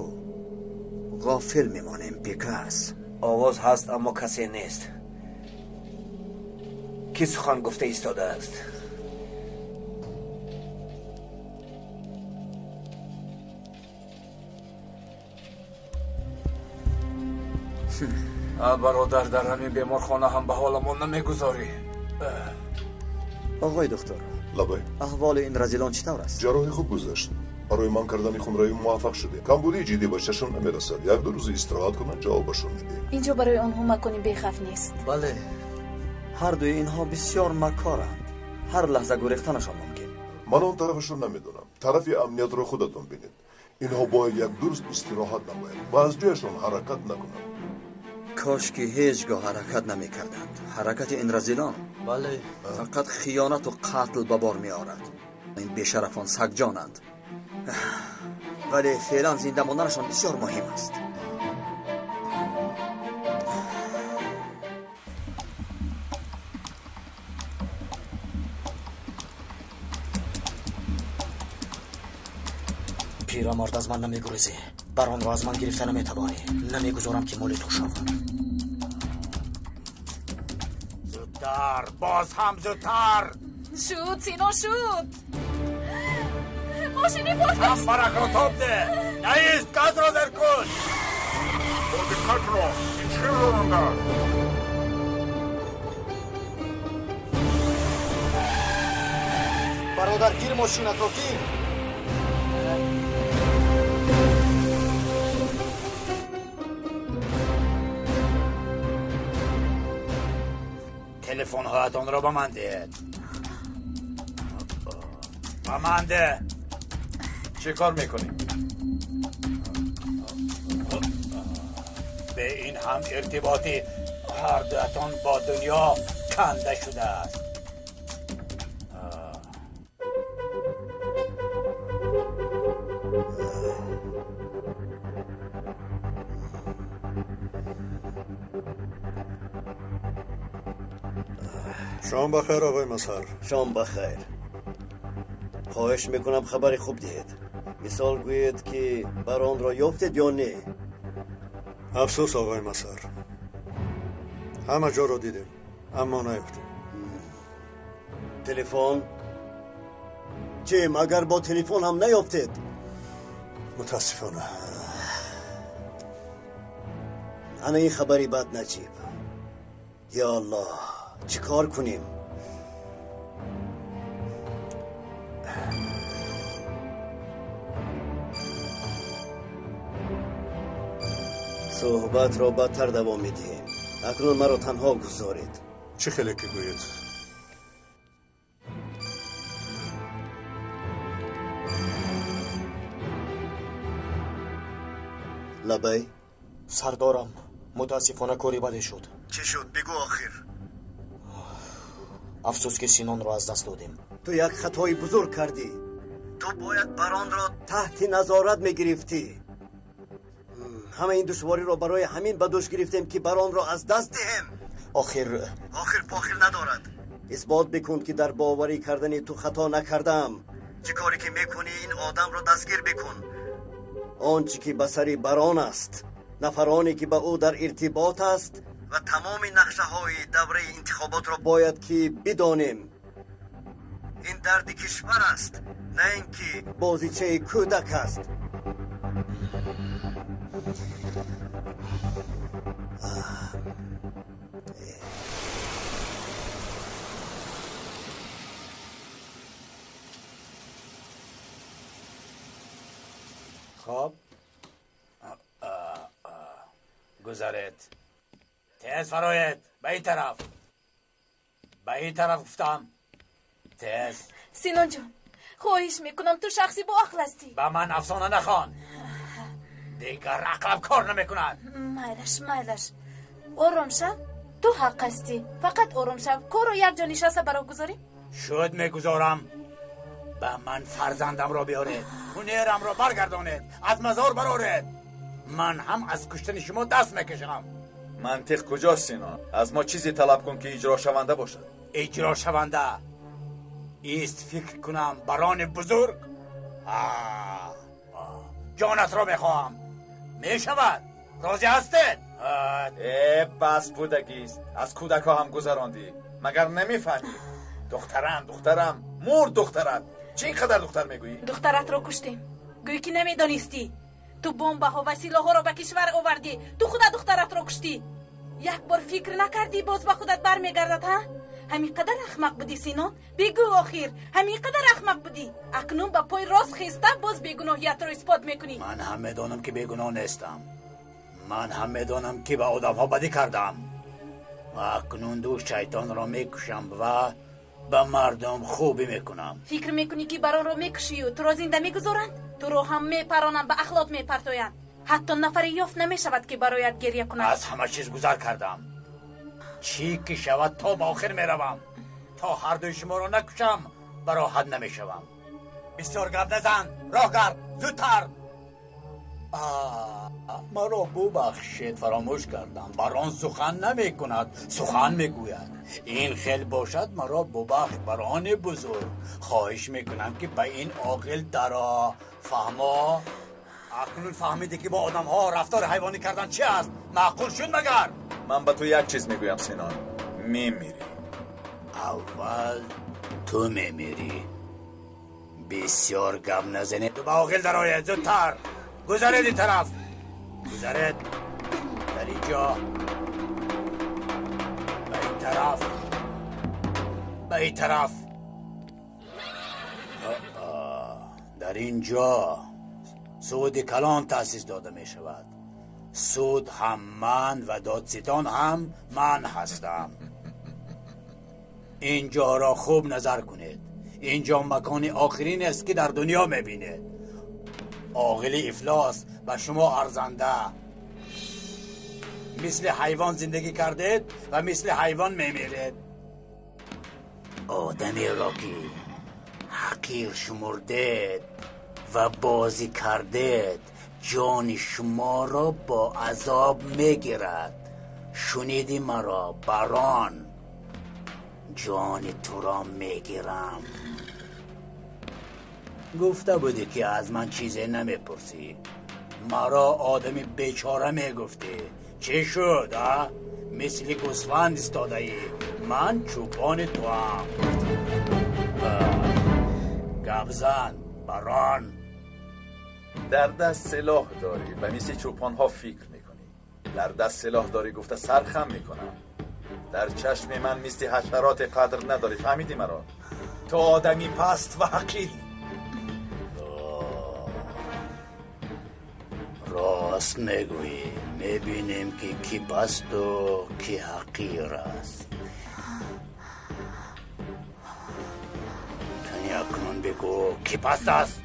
ғофил мемонем, Пикас. Овоз ҳаст, аммо касе нест. Кӣ сухан гуфта истодааст? Бародар, дар ҳамин беморхона ҳам ба ҳоламон намегузорӣ. Оғои доктор, лабай, аҳволи ин разилон чӣ тавр аст? Ҷарроҳӣ хуб гузашт. Барои манъ кардани хунравӣ муваффақ шудем. Камбудии ҷиддӣ ба чашм намерасад. Як-ду рӯз истироҳат кунанд, ҷавобашон медиҳем. Инҷо барои онҳо макони бехавф нест. Бале, ҳар дуи инҳо бисёр макоранд. Ҳар лаҳза гурехтанашон мумкин. Ман он тарафашро намедонам. Тарафи амниятро худатон бинед. Инҳо бояд як-ду рӯз истироҳат намоянд ва аз ҷояшон ҳаракат накунанд. Кош ки ҳеҷ гоҳ ҳаракат намекарданд. Ҳаракати ин разилон бале фақат хиёнату қатл ба бор меорад. Ин бешарафон сагҷонанд, вале феълан зинда монданашон бисёр муҳим аст. Пирамард, аз ман намегурезӣ. Баронро аз ман гирифта наметавонӣ. Намегузорам ки моли ту шавад. Зудтар, боз ҳам зудтар. Шуд, Сино, шуд. Мошини пок аст. Баракро тоб де. Наист, газро зер кун. Бо диққат ро, ин чӣ ронанда аст? Бародар, гир мошинатро, гир. Телефонҳоятонро ба ман диҳед. Ба ман деҳ. Чӣ кор мекунӣ? Бе ин ҳам иртиботи ҳар дуятон бо дунё канда шудааст. Шом бахайр, оғои Мазҳар. Шом бахайр. Хоҳиш мекунам, хабари хуб диҳед. Мисол гӯед, ки баронро ёфтед ё не? Афсӯс, оғои Мазҳар, ҳама ҷоро дидем, аммо наёфтем. Телефон чӣ? Магар бо телефон ҳам наёфтед? Мутаассифона. Ана ин хабари бад, Наҷиб. Ё Аллоҳ, чӣ кор кунем? Суҳбатро бадтар давом медиҳем. Акнун маро танҳо гузоред. Чӣ хеле ки гӯед. Лабай. Сардорам, мутаассифона кори баде шуд. Чӣ шуд? Бигӯ охир. Афсӯс, ки Синонро аз даст додем. Ту як хатои бузург кардӣ. Ту бояд баронро таҳти назорат мегирифтӣ. Ҳама ин душвориро барои ҳамин ба дӯш гирифтем, ки баронро аз даст диҳем. Охир охир похир надорад. Исбот бикун, ки дар боварӣ кардани ту хато накардаам. Чӣ коре ки мекунӣ, ин одамро дастгир бикун. Он чӣ ки ба сари барон аст, нафароне ки ба ӯ дар иртибот аст ва тамоми нақшаҳои давраи интихоботро бояд ки бидонем. Ин дарди кишвар аст, на ин ки бозичаи кӯдак аст. Хоб, гузаред. Тез фароед, ба ин тараф, ба ин тараф гуфтам, тез. Синонҷон, хоҳиш мекунам, ту шахси боақл ҳастӣ. Ба ман афсона нахон, дигар ақлам кор намекунад. Майлаш, майлаш, ором шав. Ту ҳақ ҳастӣ, фақат ором шав. Корро якҷо нишаста бароҳ гузорем. Шуд, мегузорам. Ба ман фарзандамро биёред, ҳунерамро баргардонед, аз мазор бароред. Ман ҳам аз куштани шумо даст мекашам. Мантиқ куҷост, Сино? Аз мо чизе талаб кун, ки иҷрошаванда бошад. Иҷрошаванда ист, фикр кунам, барони бузург. Ҷонатро мехоҳам. Мешавад? Розӣ ҳастед? Э, бас, будагист. Аз кӯдакҳо ҳам гузарондӣ. Магар намефаҳмӣ? Духтарам, духтарам, мурд духтарат. Чӣ ин қадар духтар мегӯӣ? Духтаратро куштем. Гӯӣ ки намедонистӣ. Ту бомбаҳо ва силоҳҳоро ба кишвар овардӣ. Ту худа духтаратро куштӣ. Як бор фикр накардӣ, боз ба худат бармегардад, ҳа? Ҳамин қадар ахмақ будӣ, Синон? Бигӯ охир, ҳамин қадар ахмақ будӣ? Акнун ба пой рост хеста боз бегуноҳиятро исбот мекунӣ. Ман ҳам медонам, ки бегуноҳ нестам. Ман ҳам медонам, ки ба одамҳо бадӣ кардам. Ва акнун ду шайтонро мекушам ва ба мардум хубӣ мекунам. Фикр мекунӣ, ки баронро мекушию туро зинда мегузоранд? Туро ҳам мепаронанд, ба ахлот мепартоянд. Ҳатто нафаре ёфт намешавад, ки бароят гирья кунад. Аз ҳама чиз гузар кардам. Чӣ ки шавад, то ба охир меравам. То ҳардуи шуморо накушам, ба роҳат намешавам. Бисёр гап назан, роҳ гард, зудтар. Маро бубахшед, фаромӯш кардам. Барон сухан намекунад, сухан мегӯяд. Ин хел бошад, маро бубахш, барони бузург. Хоҳиш мекунам, ки ба ин оғил даро. Фаҳмо? Акнун фаҳмидӣ, ки бо одамҳо рафтори ҳайвонӣ кардан чи аст? Маъқул шуд магар? Ман ба ту як чиз мегӯям, Синон. Мемирӣ. Аввал ту мемирӣ. Бисёр гап назанед, ба оғил дароед, зудтар. Гузаред ин тараф. Гузаред. Дар инҷо. Ба ин тараф. Ба ин тараф. Дар инҷо суди калон таъсис дода мешавад. Суд ҳам ман ва додситон ҳам ман ҳастам. Инҷоро хуб назар кунед. Инҷо макони охирин аст, ки дар дунё мебинед. Оғили ифлос ба шумо арзанда. Мисли ҳайвон зиндагӣ кардед ва мисли ҳайвон мемиред. Одамеро ки ҳақир шумурдед ва бозӣ кардед, ҷони шуморо бо азоб мегирад. Шуниди маро, барон? Ҷони туро мегирам. Гуфта будӣ, ки аз ман чизе намепурсӣ. Маро одами бечора мегуфтӣ. Чӣ шуд, а? Мисли гӯсфанд истодаӣ. Ман чӯпони туам. Гап зан, барон. Дар даст силоҳ дорӣ ва мисли чӯпонҳо фикр мекунӣ. Дар даст силоҳ дорӣ гуфта сархам мекунам. Дар чашми ман мисли ҳашароте қадр надорӣ. Фаҳмидӣ маро? Ту одами паст ва ҳақирӣ. Рост мегӯӣ. Мебинем, ки кӣ пасту кӣ ҳақир аст. Кани, акнун бигӯ, кӣ паст аст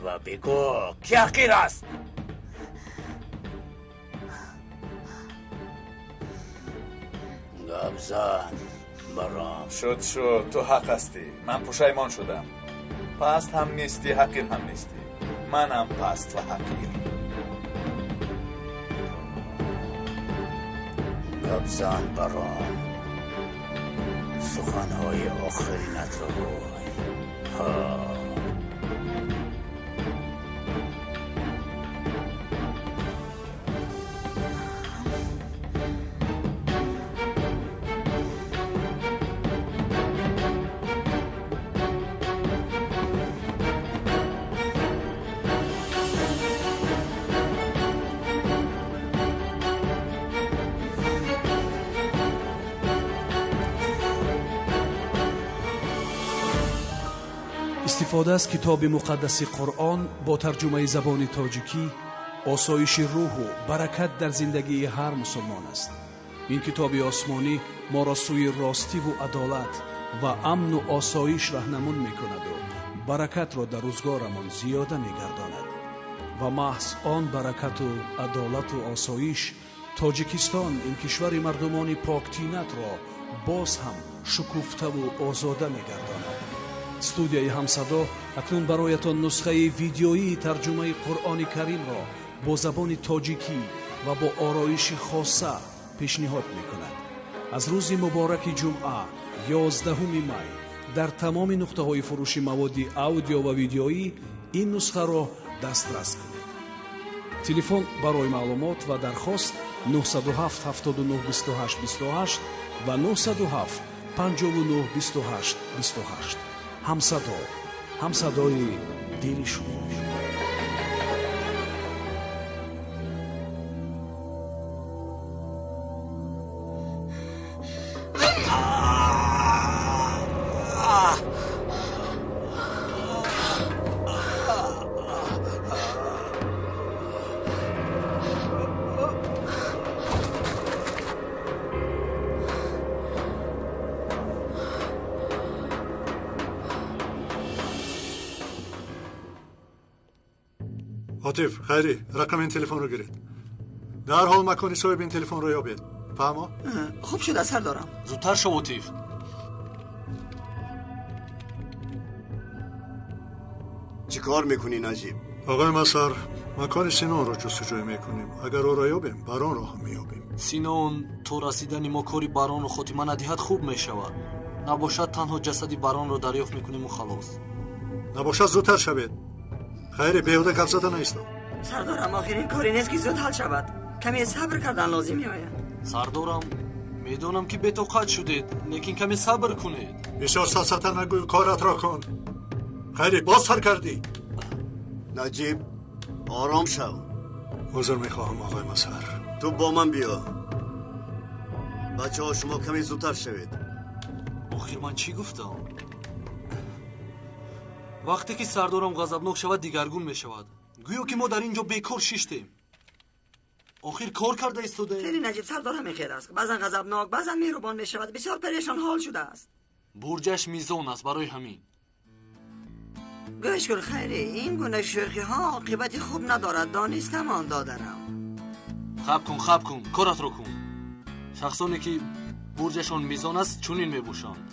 ва бигӯ, кӣ ҳақир аст. Гап зан, барон. Шуд, шуд, ту ҳақ ҳастӣ. Ман пушаймон шудам. Паст ҳам нестӣ, ҳақир ҳам нестӣ. Манам паст ва ҳақир. Гап зан, барон. Суханҳои охиринатро гӯй. Ҳа. Истифода аз китоби муқаддаси Қуръон бо тарҷумаи забони тоҷикӣ осоиши рӯҳу баракат дар зиндагии ҳар мусулмон аст. Ин китоби осмонӣ моро сӯи ростиву адолат ва амну осоиш раҳнамун мекунаду баракатро дар рӯзгорамон зиёда мегардонад. Ва маҳз он баракату адолату осоиш Тоҷикистон, ин кишвари мардумони поктинатро боз ҳам шукуфтаву озода мегардонад. Студияи Ҳамсадо акнун бароятон нусхаи видеоии тарҷумаи Қуръони Каримро бо забони тоҷикӣ ва бо ороиши хоса пешниҳод мекунад. Аз рӯзи мубораки ҷумъа, 11 май, дар тамоми нуқтаҳои фурӯши маводи аудио ва видеоӣ ин нусхаро дастрас кунед. Телефон барои маълумот ва дархост: 907 79 28 28 ва 907 59 28 28. Ҳамсадо, ҳамсадои дили шумо. Ҳотиф, хайрӣ, рақами ин телефонро гиред. Дарҳол макони соҳиби ин телефонро ёбед. Фаҳмо? Хуб шуда, сардорам. Зудтар шав, Ҳотиф. Чӣ кор мекунӣ, Наҷиб? Оғои Масар, макони Синонро ҷустуҷӯй мекунем. Агар ӯро ёбем, Баронро ҳам меёбем. Синон то расидани мо кори Баронро хотима надиҳад хуб мешавад. Набошад танҳо ҷасади Баронро дарёфт мекуниму халос. Набошад зудтар шавед. Хайре, беҳуда гап зада наистам. Сардорам, охир ин коре нест ки зуд ҳал шавад. Каме сабр кардан лозим меояд. Сардорам, медонам ки бетоқат шудед, лекин каме сабр кунед. Бисёр сафсата нагӯй, коратро кун. Хайре, боз сар кардӣ. Наҷиб, ором шав. Узр мехоҳам, оғои Масар. Ту бо ман биё. Бачаҳо, шумо каме зудтар шавед. Охир ман чӣ гуфтам? Вақте ки сардорам ғазабнок шавад, дигаргун мешавад. Гӯё ки мо дар ин ҷо бекор шиштем. Охир кор карда истодаем. Хеле Наҷиб, сардор ҳамин хел аст. Баъзан ғазабнок, баъзан меҳрубон мешавад. Бисёр парешон ҳол шудааст. Бурҷаш мизон аст барои ҳамин. Гӯш кун, хайре, ин гуна шӯхиҳо оқибати хуб надорад. Донистам он додарам. Хаб кун, хаб кун, коратро кун. Шахсоне ки бурҷашон мизон аст чунин мебошанд.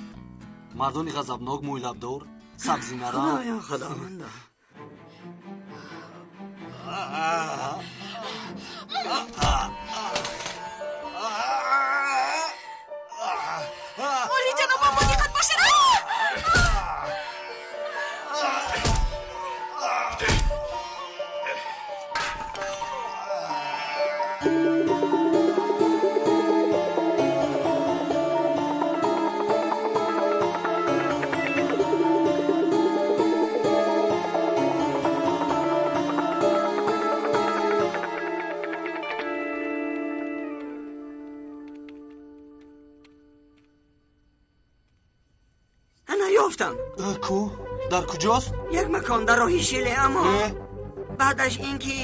Мардони ғазабнок, мӯйлабдор, сабзинарам. Худоё, худовандо. Олиҷанобам, бо диққат бошед. Ёфтам. Ку? Дар куҷост? Як макон дар роҳи Шиле, аммо баъдаш ин ки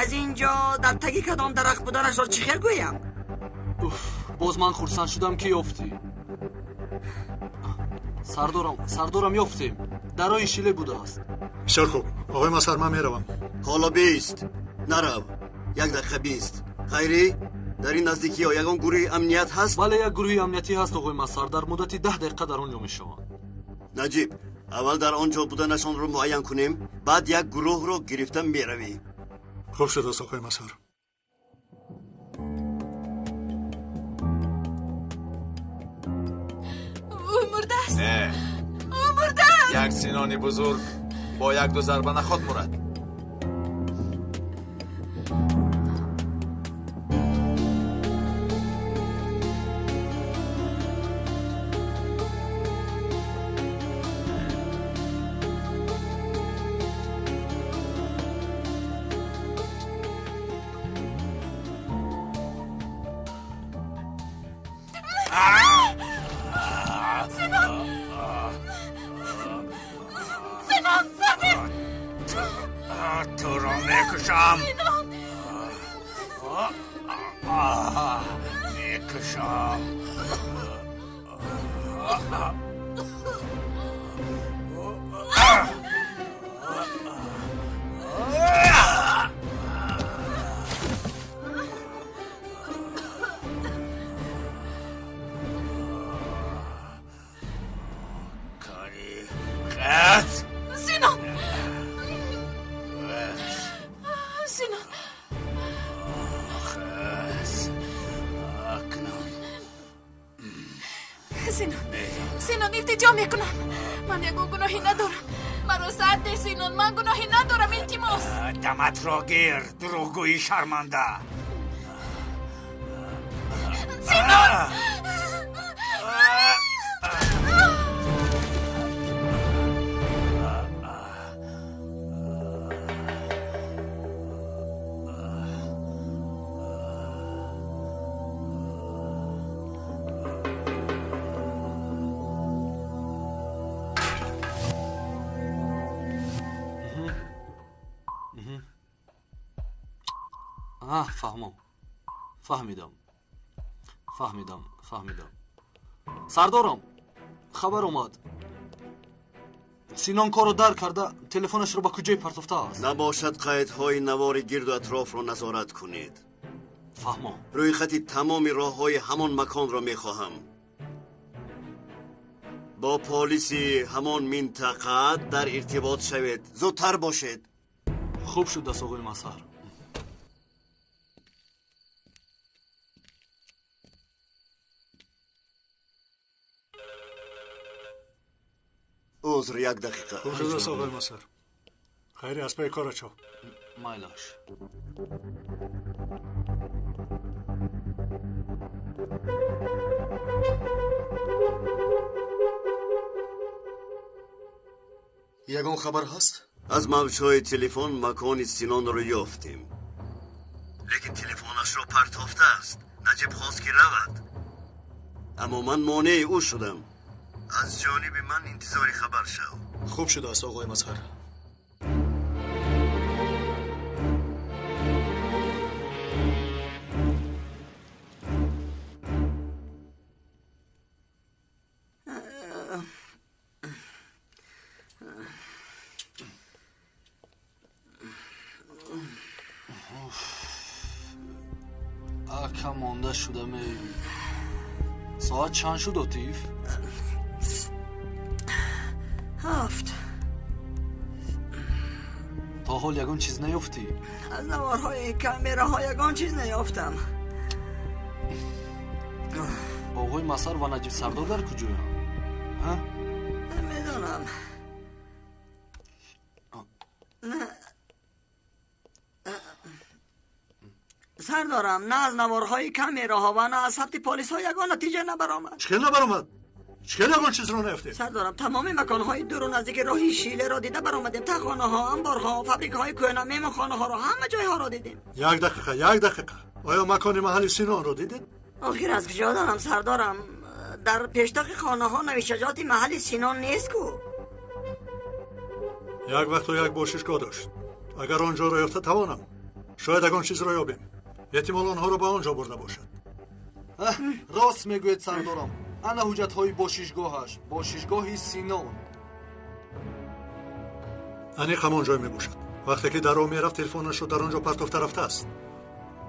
аз ин ҷо дар таги кадом дарахт буданашро чӣ хел гӯям? Боз ман хурсанд шудам ки ёфтӣ. Сардорам, сардорам, ёфтем. Дар роҳи Шиле будааст. Бисёр хуб. Оғои Масар, ман меравам. Ҳоло бист. Нарав. Як дақиқа бист. Хайрӣ, дар ин наздикиҳо ягон гурӯҳи амният ҳаст? Бале, як гурӯҳи амниятӣ ҳаст, оғои Масар. Дар муддати 10 дақиқа дар он ҷо мешаванд. Наҷиб, аввал дар он ҷо буданашонро муайян кунем, баъд як гурӯҳро гирифта меравӣ. Хуб шудааст, оғои Масар. Ӯ мурдааст. Не. Ӯ мурдааст. Як Синони бузург бо як-ду зарба наход мурад. Синон, илтиҷо мекунам. Ман ягон гуноҳе надорам. Маро сар де, Синон, ман гуноҳе надорам, илтимос. Даматро гир, дурӯғгӯи шарманда. Фаҳмом, фаҳмидам, фаҳмидам, фаҳмидам. Сардорам, хабар омад. Синон корро дар карда, телефонашро ба куҷое партофтааст? Набошад, қайдҳои навори гирду атрофро назорат кунед. Фаҳмом. Рӯйхати тамоми роҳҳои ҳамон маконро мехоҳам. Бо полиси ҳамон минтақа дар иртибот шавед. Зудтар бошед. Хуб шудааст, оғои Мазҳар. Узр, як дақиқа. Хуб шудааст, оғои Мазҳар. Хайри, аз пайи корат шав. Майлаш. Ягон хабар ҳаст? Аз мавҷҳои телефон макони Синонро ёфтем. Лекин телефонашро партофтааст. Наҷиб хост ки равад. Аммо ман монеи ӯ шудам. Аз ҷониби ман интизори хабар шав. Хуб шудааст, оғои Мазҳар. Ака, монда шудаме. Соат чанд шуд, Отиф? 7. То ҳол ягон чиз наёфтӣ? Аз наворҳои камераҳо ягон чиз наёфтам. Оғои Мазҳар ва Наҷиб Сардор дар куҷоянд? Намедонам. Сардорам, на аз наворҳои камераҳо ва на аз сабти полисҳо ягон натиҷа набаромад. Чӣ хел набаромад? Чӣ хел ягон чизро наёфтем? Сардорам, тамоми маконҳои дуру наздики роҳи Шилеро дида баромадем. Тахонаҳо, амборҳо, фабрикаҳои кӯҳна, меҳмонхонаҳоро, ҳама ҷойҳоро дидем. Як дақиқа, як дақиқа. Оё макони маҳалли Синонро дидед? Охир аз куҷо донам, сардорам? Дар пештоқи хонаҳо навиштаҷоти маҳалли Синон нест ку. Як вақто як бошишгоҳ дошт. Агар он ҷоро ёфта тавонам, шояд ягон чизро ёбем. Эҳтимол онҳоро ба он ҷо бурда бошад. Рост мегӯед, сардорам. Ана ҳуҷҷатҳои бошишгоҳаш, бошишгоҳи Синон. Аниқ ҳамон ҷой мебошад. Вақте ки дар роҳ мерафт, телефонашро дар он ҷо партофта рафтааст.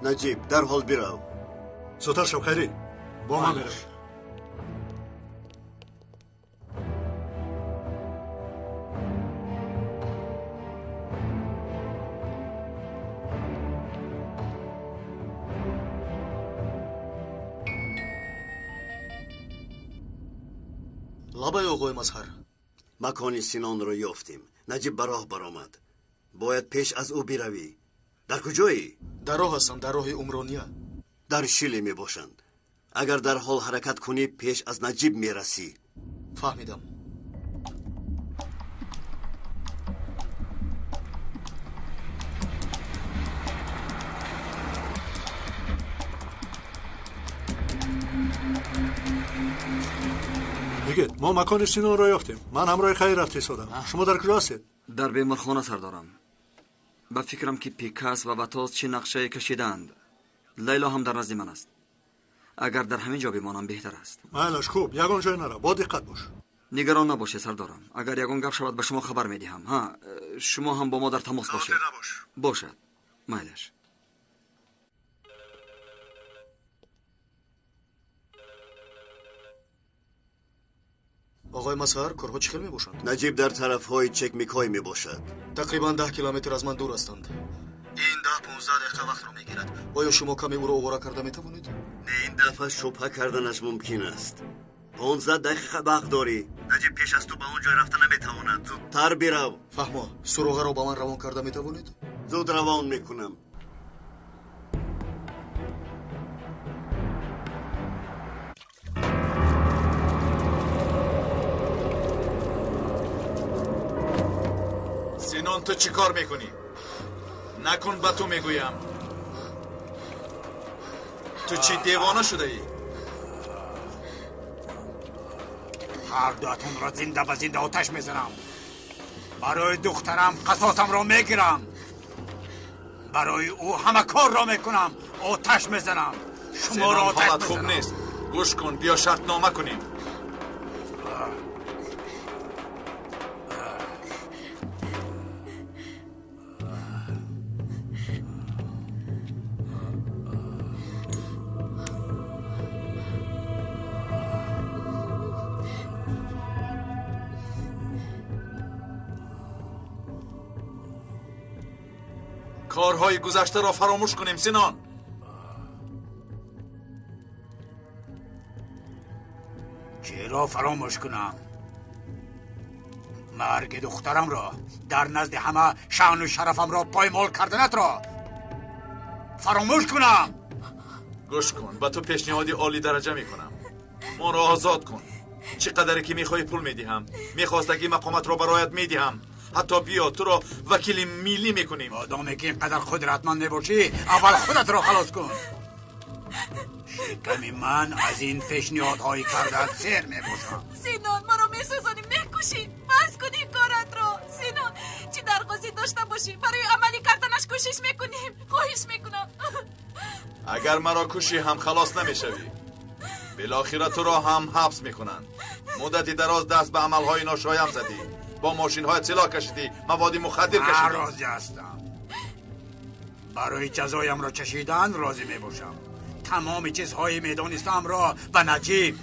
Наҷиб, дарҳол бирав. Зудтар шав, Хайрӣ. Бо ман меравӣ. Лабай, оғои Мазҳар. Макони Синонро ёфтем. Наҷиб ба роҳ баромад. Бояд пеш аз ӯ биравӣ. Дар куҷоӣ? Дар роҳ ҳастам, дар роҳи Умрония. Дар Шиле мебошанд. Агар дарҳол ҳаракат кунӣ, пеш аз Наҷиб мерасӣ. Фаҳмидам. Йигит, мо макони Синонро ёфтем. Ман ҳамроҳи Хайр рафта истодам. Шумо дар куҷо ҳастед? Дар беморхона, сардорам. Ба фикрам ки Пикас ва Ватоз чӣ нақшае кашидаанд. Лайло ҳам дар назди ман аст. Агар дар ҳамин ҷо бимонам беҳтар аст. Майлаш, хуб, ягон ҷой нара, бо диққат бош. Нигарон набошед, сардорам. Агар ягон гап шавад, ба шумо хабар медиҳам. Ҳа, шумо ҳам бо мо дар тамос бошед. Бошад, майлаш. Оғои Мазҳар, корҳо чӣ хел мебошанд? Наҷиб дар тарафҳои Чекмикой мебошад. Тақрибан 10 километр аз ман дур ҳастанд. Ин 10-15 дақиқа вақтро мегирад. Оё шумо каме ӯро овора карда метавонед? Не, ин дафъа шубҳа карданаш мумкин аст. 15 дақиқа вақт дорӣ. Наҷиб пеш аз ту ба он ҷой рафта наметавонад. Зудтар бирав. Фаҳмо, суроғаро ба ман равон карда метавонед? Зуд равон мекунам. Синон, ту чӣ кор мекунӣ? Накун, ба ту мегӯям. Ту чӣ девона шудаӣ? Ҳар дуатонро зинда ба зинда оташ мезанам. Барои духтарам қасосамро мегирам. Барои ӯ ҳама корро мекунам. Оташ мезанам. Шуморо оташ ҳолат хуб мезанам. Нест. Гӯш кун, биё шартнома кунем. Корҳои гузаштаро фаромӯш кунем, Синон. Чиро фаромӯш кунам? Марги духтарамро, дар назди ҳама шаъну шарафамро поймол карданатро фаромӯш кунам? Гӯш кун, ба ту пешниҳоди олӣ дараҷа мекунам. Моро озод кун. Чӣ қадаре ки мехоҳӣ пул медиҳам. Мехостагӣ мақоматро бароят медиҳам. Ҳатто биё, туро вакили миллӣ мекунем. Одаме ки ин қадар қудратманд мебошӣ, аввал худатро халос кун. Шиками ман аз ин пешниҳодҳои кардаат сер мебошад. Синон, маро месӯзонӣ, мекушӣ. Бас кун ин коратро. Синон, чӣ дархостӣ дошта бошӣ, барои амалӣ карданаш кӯшиш мекунем. Хоҳиш мекунам. Агар маро кушӣ ҳам халос намешавӣ. Билохира туро ҳам ҳабс мекунанд. Муддати дароз даст ба амалҳои ношоям задӣ. Бо мошинҳоят силоҳ кашидӣ, маводи мухаддир Ман кашидӣ. розӣ ҳастам. Барои ҷазоямро чашидан розӣ мебошам. Тамоми чизҳои медонистамро ба Наҷиб,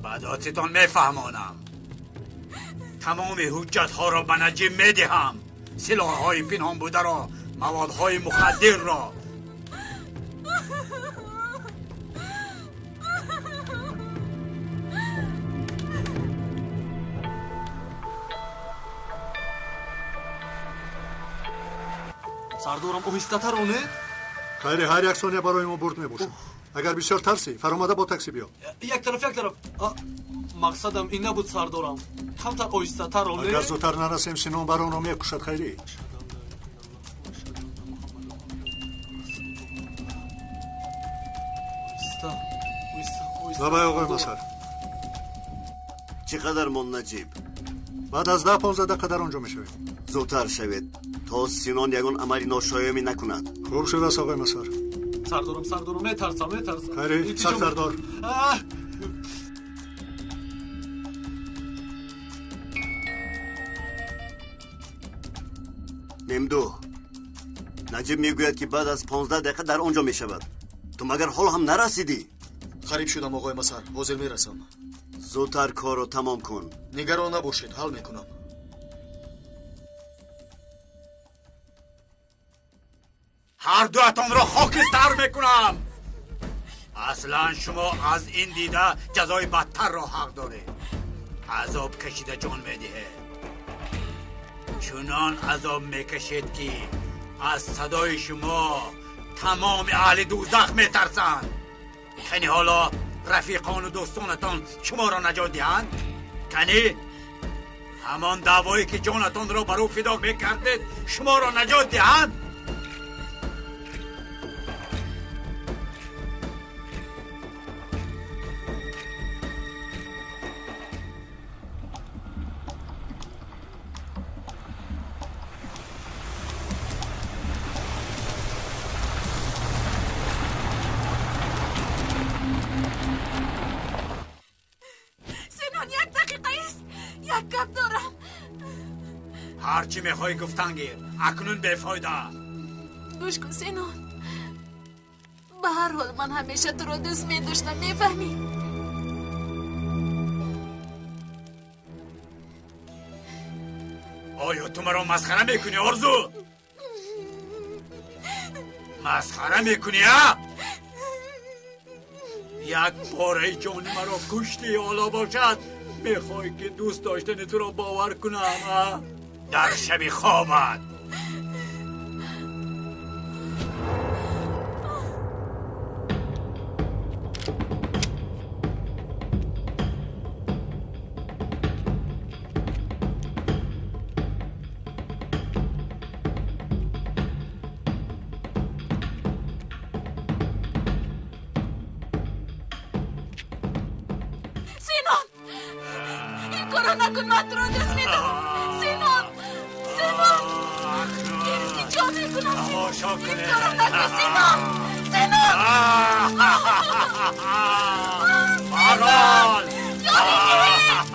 ба додситон мефаҳмонам. Тамоми ҳуҷҷатҳоро ба Наҷиб медиҳам. Силоҳҳои пинҳон бударо, маводҳои мухаддирро. Сардорам, оҳистатар онед. Хайри, ҳар як сония барои мо бурд мебошад. Агар бисёр тарсӣ, фаромада бо такси биё. Як тараф, як тараф. Мақсадам ин набуд, сардорам. Камтар оҳистатар онед. Агар зудтар нарасем, Синон баронро мекушад, Хайрӣ. Лабай, оғои Масар. Чӣ қадар монд, Наҷиб? Баъд аз 10-15 дақиқа дар он ҷо мешавем. Зудтар шавед, то Синон ягон амали ношоямӣ накунад. Хуб шудааст, оғои Масар. Сардорам, сардорам, метарсам, метарсам. Хайрӣ, сахт сардор. Мемду, Наҷиб мегӯяд, ки баъд аз 15 дақиқа дар он ҷо мешавад. Ту магар ҳоло ҳам нарасидӣ? Қариб шудам, оғои Масар, ҳозир мерасам. Зудтар корро тамом кун. Нигарон набошед, ҳал мекунам. Ҳар дуатонро хокистар мекунам. Аслан шумо аз ин дида ҷазои бадтарро ҳақ доред. Азоб кашида ҷон медиҳед. Чунон азоб мекашед, ки аз садои шумо тамоми аҳли дӯзах метарсанд. Кани ҳоло рафиқону дӯстонатон шуморо наҷот диҳанд? Кани ҳамон даъвое ки ҷонатонро бар ӯ фидо мекардед шуморо наҷот диҳанд? Синон, як дақиқа ист. Як гап дорам. Ҳар чӣ мехоҳӣ гуфтан гир, акнун бефоида. Гӯш кун, Синон. Ба ҳар ҳол ман ҳамеша туро дӯст медоштам, мефаҳмӣ? Оё ту маро масхара мекунӣ, Орзу? Масхара мекунӣ, а? Як пораи ҷони маро куштӣ, ҳоло бошад мехоҳӣ ки дӯст доштани туро бовар кунам, а? Дар шаби хобат. корро накун, ман туро дӯст медорам. Синон, Синон, илтиҷо мекунам, Синон, ин корро накун, Синон, Синон. Барон! Ёри диҳед!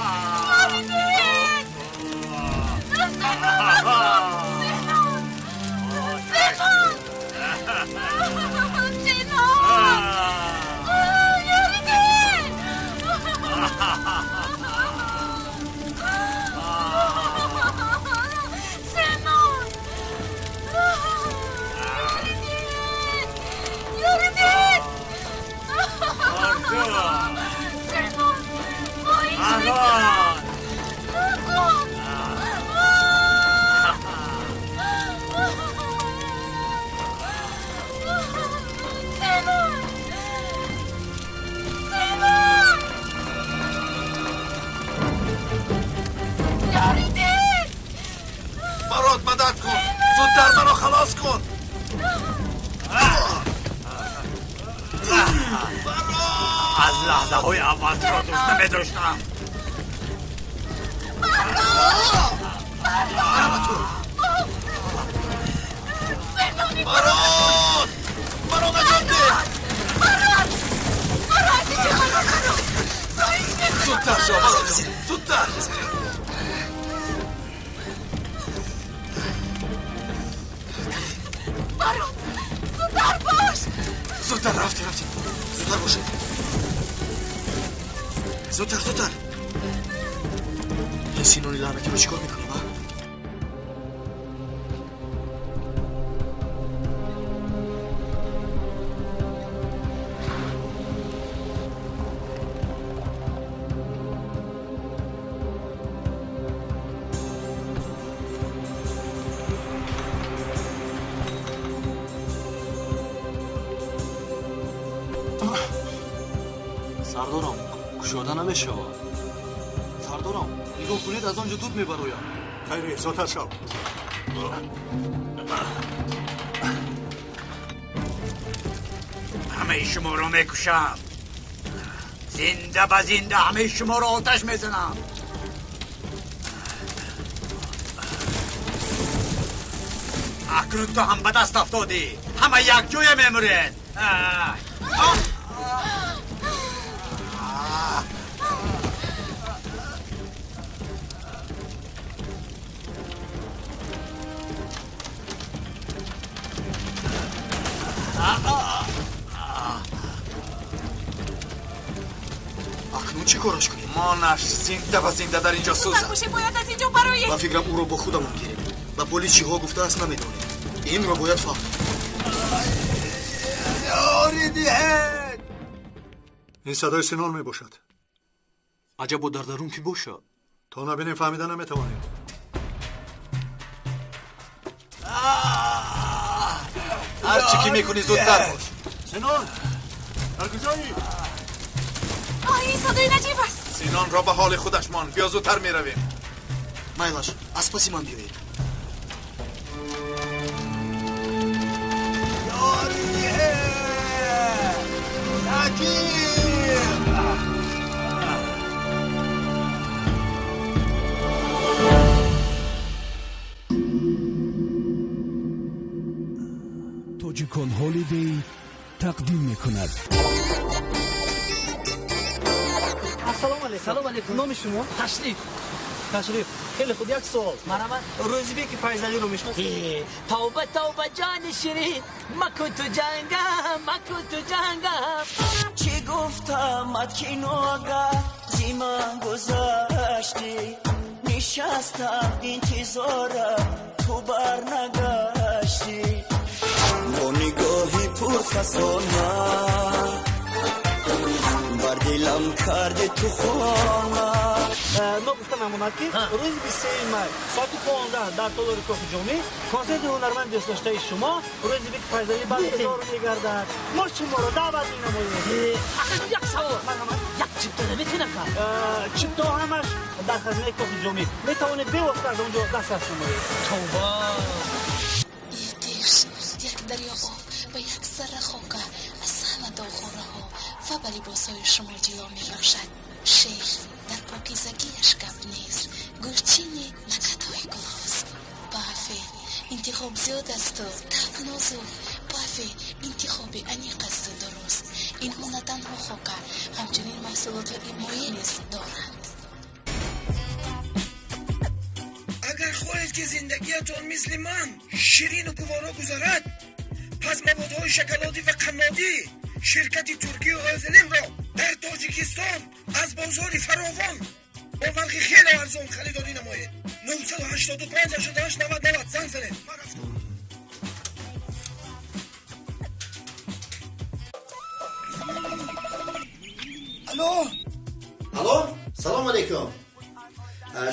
Ёри диҳед! Синон, накун! Синон! Синон! Синон! Ёри диҳед! Синон! Ёри диҳед! Ёри диҳед! Синон! Хоҳиш мекунам! Накун! Синон! Синон! Ёри диҳед! Барот, мадад кун! Зудтар маро халос кун! Аз лаҳзаҳои аввал туро дӯст намедоштам. Барот! Маро наҷот деҳ! Барот! Маро аз инҷо халос кун! Хоҳиш мекунам! Зудтар шав, Барот ҷон! Зудтар! Барот! Зудтар бош! Зудтар, рафтем, рафтем. Зудтар бошед. Зудтар, зудтар. Ин Синони лаънатиро чӣ кор мекунем, а? Сардорам, кушода намешавад. Сардорам, нигоҳ кунед, аз он ҷо дуд мебарояд. Хайри, зудтар шав. Ҳамаи шуморо мекушам. Зинда ба зинда ҳамаи шуморо оташ мезанам. Акнун ту ҳам ба даст афтодӣ. Ҳама якҷоя мемуред. Акнун чӣ кораш кунем? Монаш зинда ба зинда дар инҷо сӯзад. Зудтар бошед, бояд аз инҷо бароем. Ба фикрам ӯро бо худамон гирем. Ба полис чиҳо гуфтааст намедонем. Инро бояд фаҳмем. Ёри диҳед! Ин садои Синон мебошад. Аҷабо дар дарун кӣ бошад? То набинем фаҳмида наметавонем. Ҳар чӣ ки мекунӣ зудтар бош. Синон, дар куҷоӣ? Ин садои наҷиб аст. Синонро ба ҳоли худаш мон. Биё зудтар меравем. Майлаш, аз паси ман биёед. Ёри диҳед! Наҷиб! Тоҷикон Ҳолидей тақдим мекунад. Ассалому алайкум. Салом алайкум. Номи шумо? Ташриф. Ташриф. Хеле хуб, як суол. Марҳамат. Рӯзибеки Файзалиро мешиносед? Тавба, тавба, ҷони ширин, макун ту ҷангам, макун ту ҷангам. Чӣ гуфтамат ки нога зи ман гузаштӣ, нишастам интизорам, ту барнагаштӣ. Бо нигоҳи пурфасона бар дилам карди ту хона. Ногуфта намонад ки рӯзи 23 май соати 15 дар толори Кохи Ҷомӣ консерти ҳунарманди дӯстдоштаи шумо Рӯзибеки Файзалӣ баргузор мегардад. Мо шуморо даъват менамоем. Як савол. Як чипта наметавонам кард? Чиптаҳо ҳамаш дар хазинаи Кохи Ҷомӣ. Метавонед бевосита аз он ҷо дастрас намоед. Тавба! Як дарё об ва як зарра хока аз ҳама доғхораҳо ва ба либосҳои шумо ҷило мебахшад. Шеър дар покизагиаш гап нест. Интихоб зиёд асту таб нозук. Пафи интихоби аниқ асту дуруст. Инҳо на танҳо хока, ҳамчунин маҳсулотҳои моеъ низ доранд. Агар хоҳед, ки зиндагиятон мисли ман ширину гуворо гузарад, пас маводҳои шоколадӣ ва қаннодӣ ширкати туркию Озилимро дар Тоҷикистон аз бозори фаровон бо нархи хеле арзон харидорӣ намоед. 985 88 90 90 занг занед. Ман рафтам. Алло, алло, салом алейкум.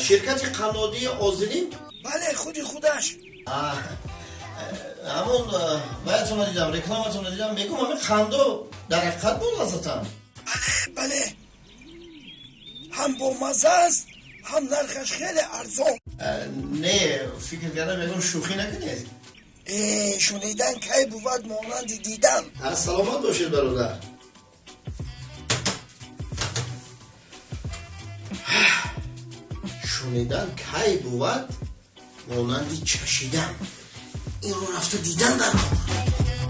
Ширкати қаннодии Озилим? Бале, худи худаш. Ҳамон ваятонро дидам, рекламатонро дидам, мегӯм ҳамин қандо дар ҳақиқат бо лаззатам? Бале, бале, ҳам бомазза аст, ҳам нархаш хеле арзон. Не, фикр кардам, мегӯм шӯхӣ накунед. Шунидан кай бувад монанди дидан. Саломат бошед, бародар. Шунидан кай бувад монанди чашидан. Инро рафта дидан дар кор.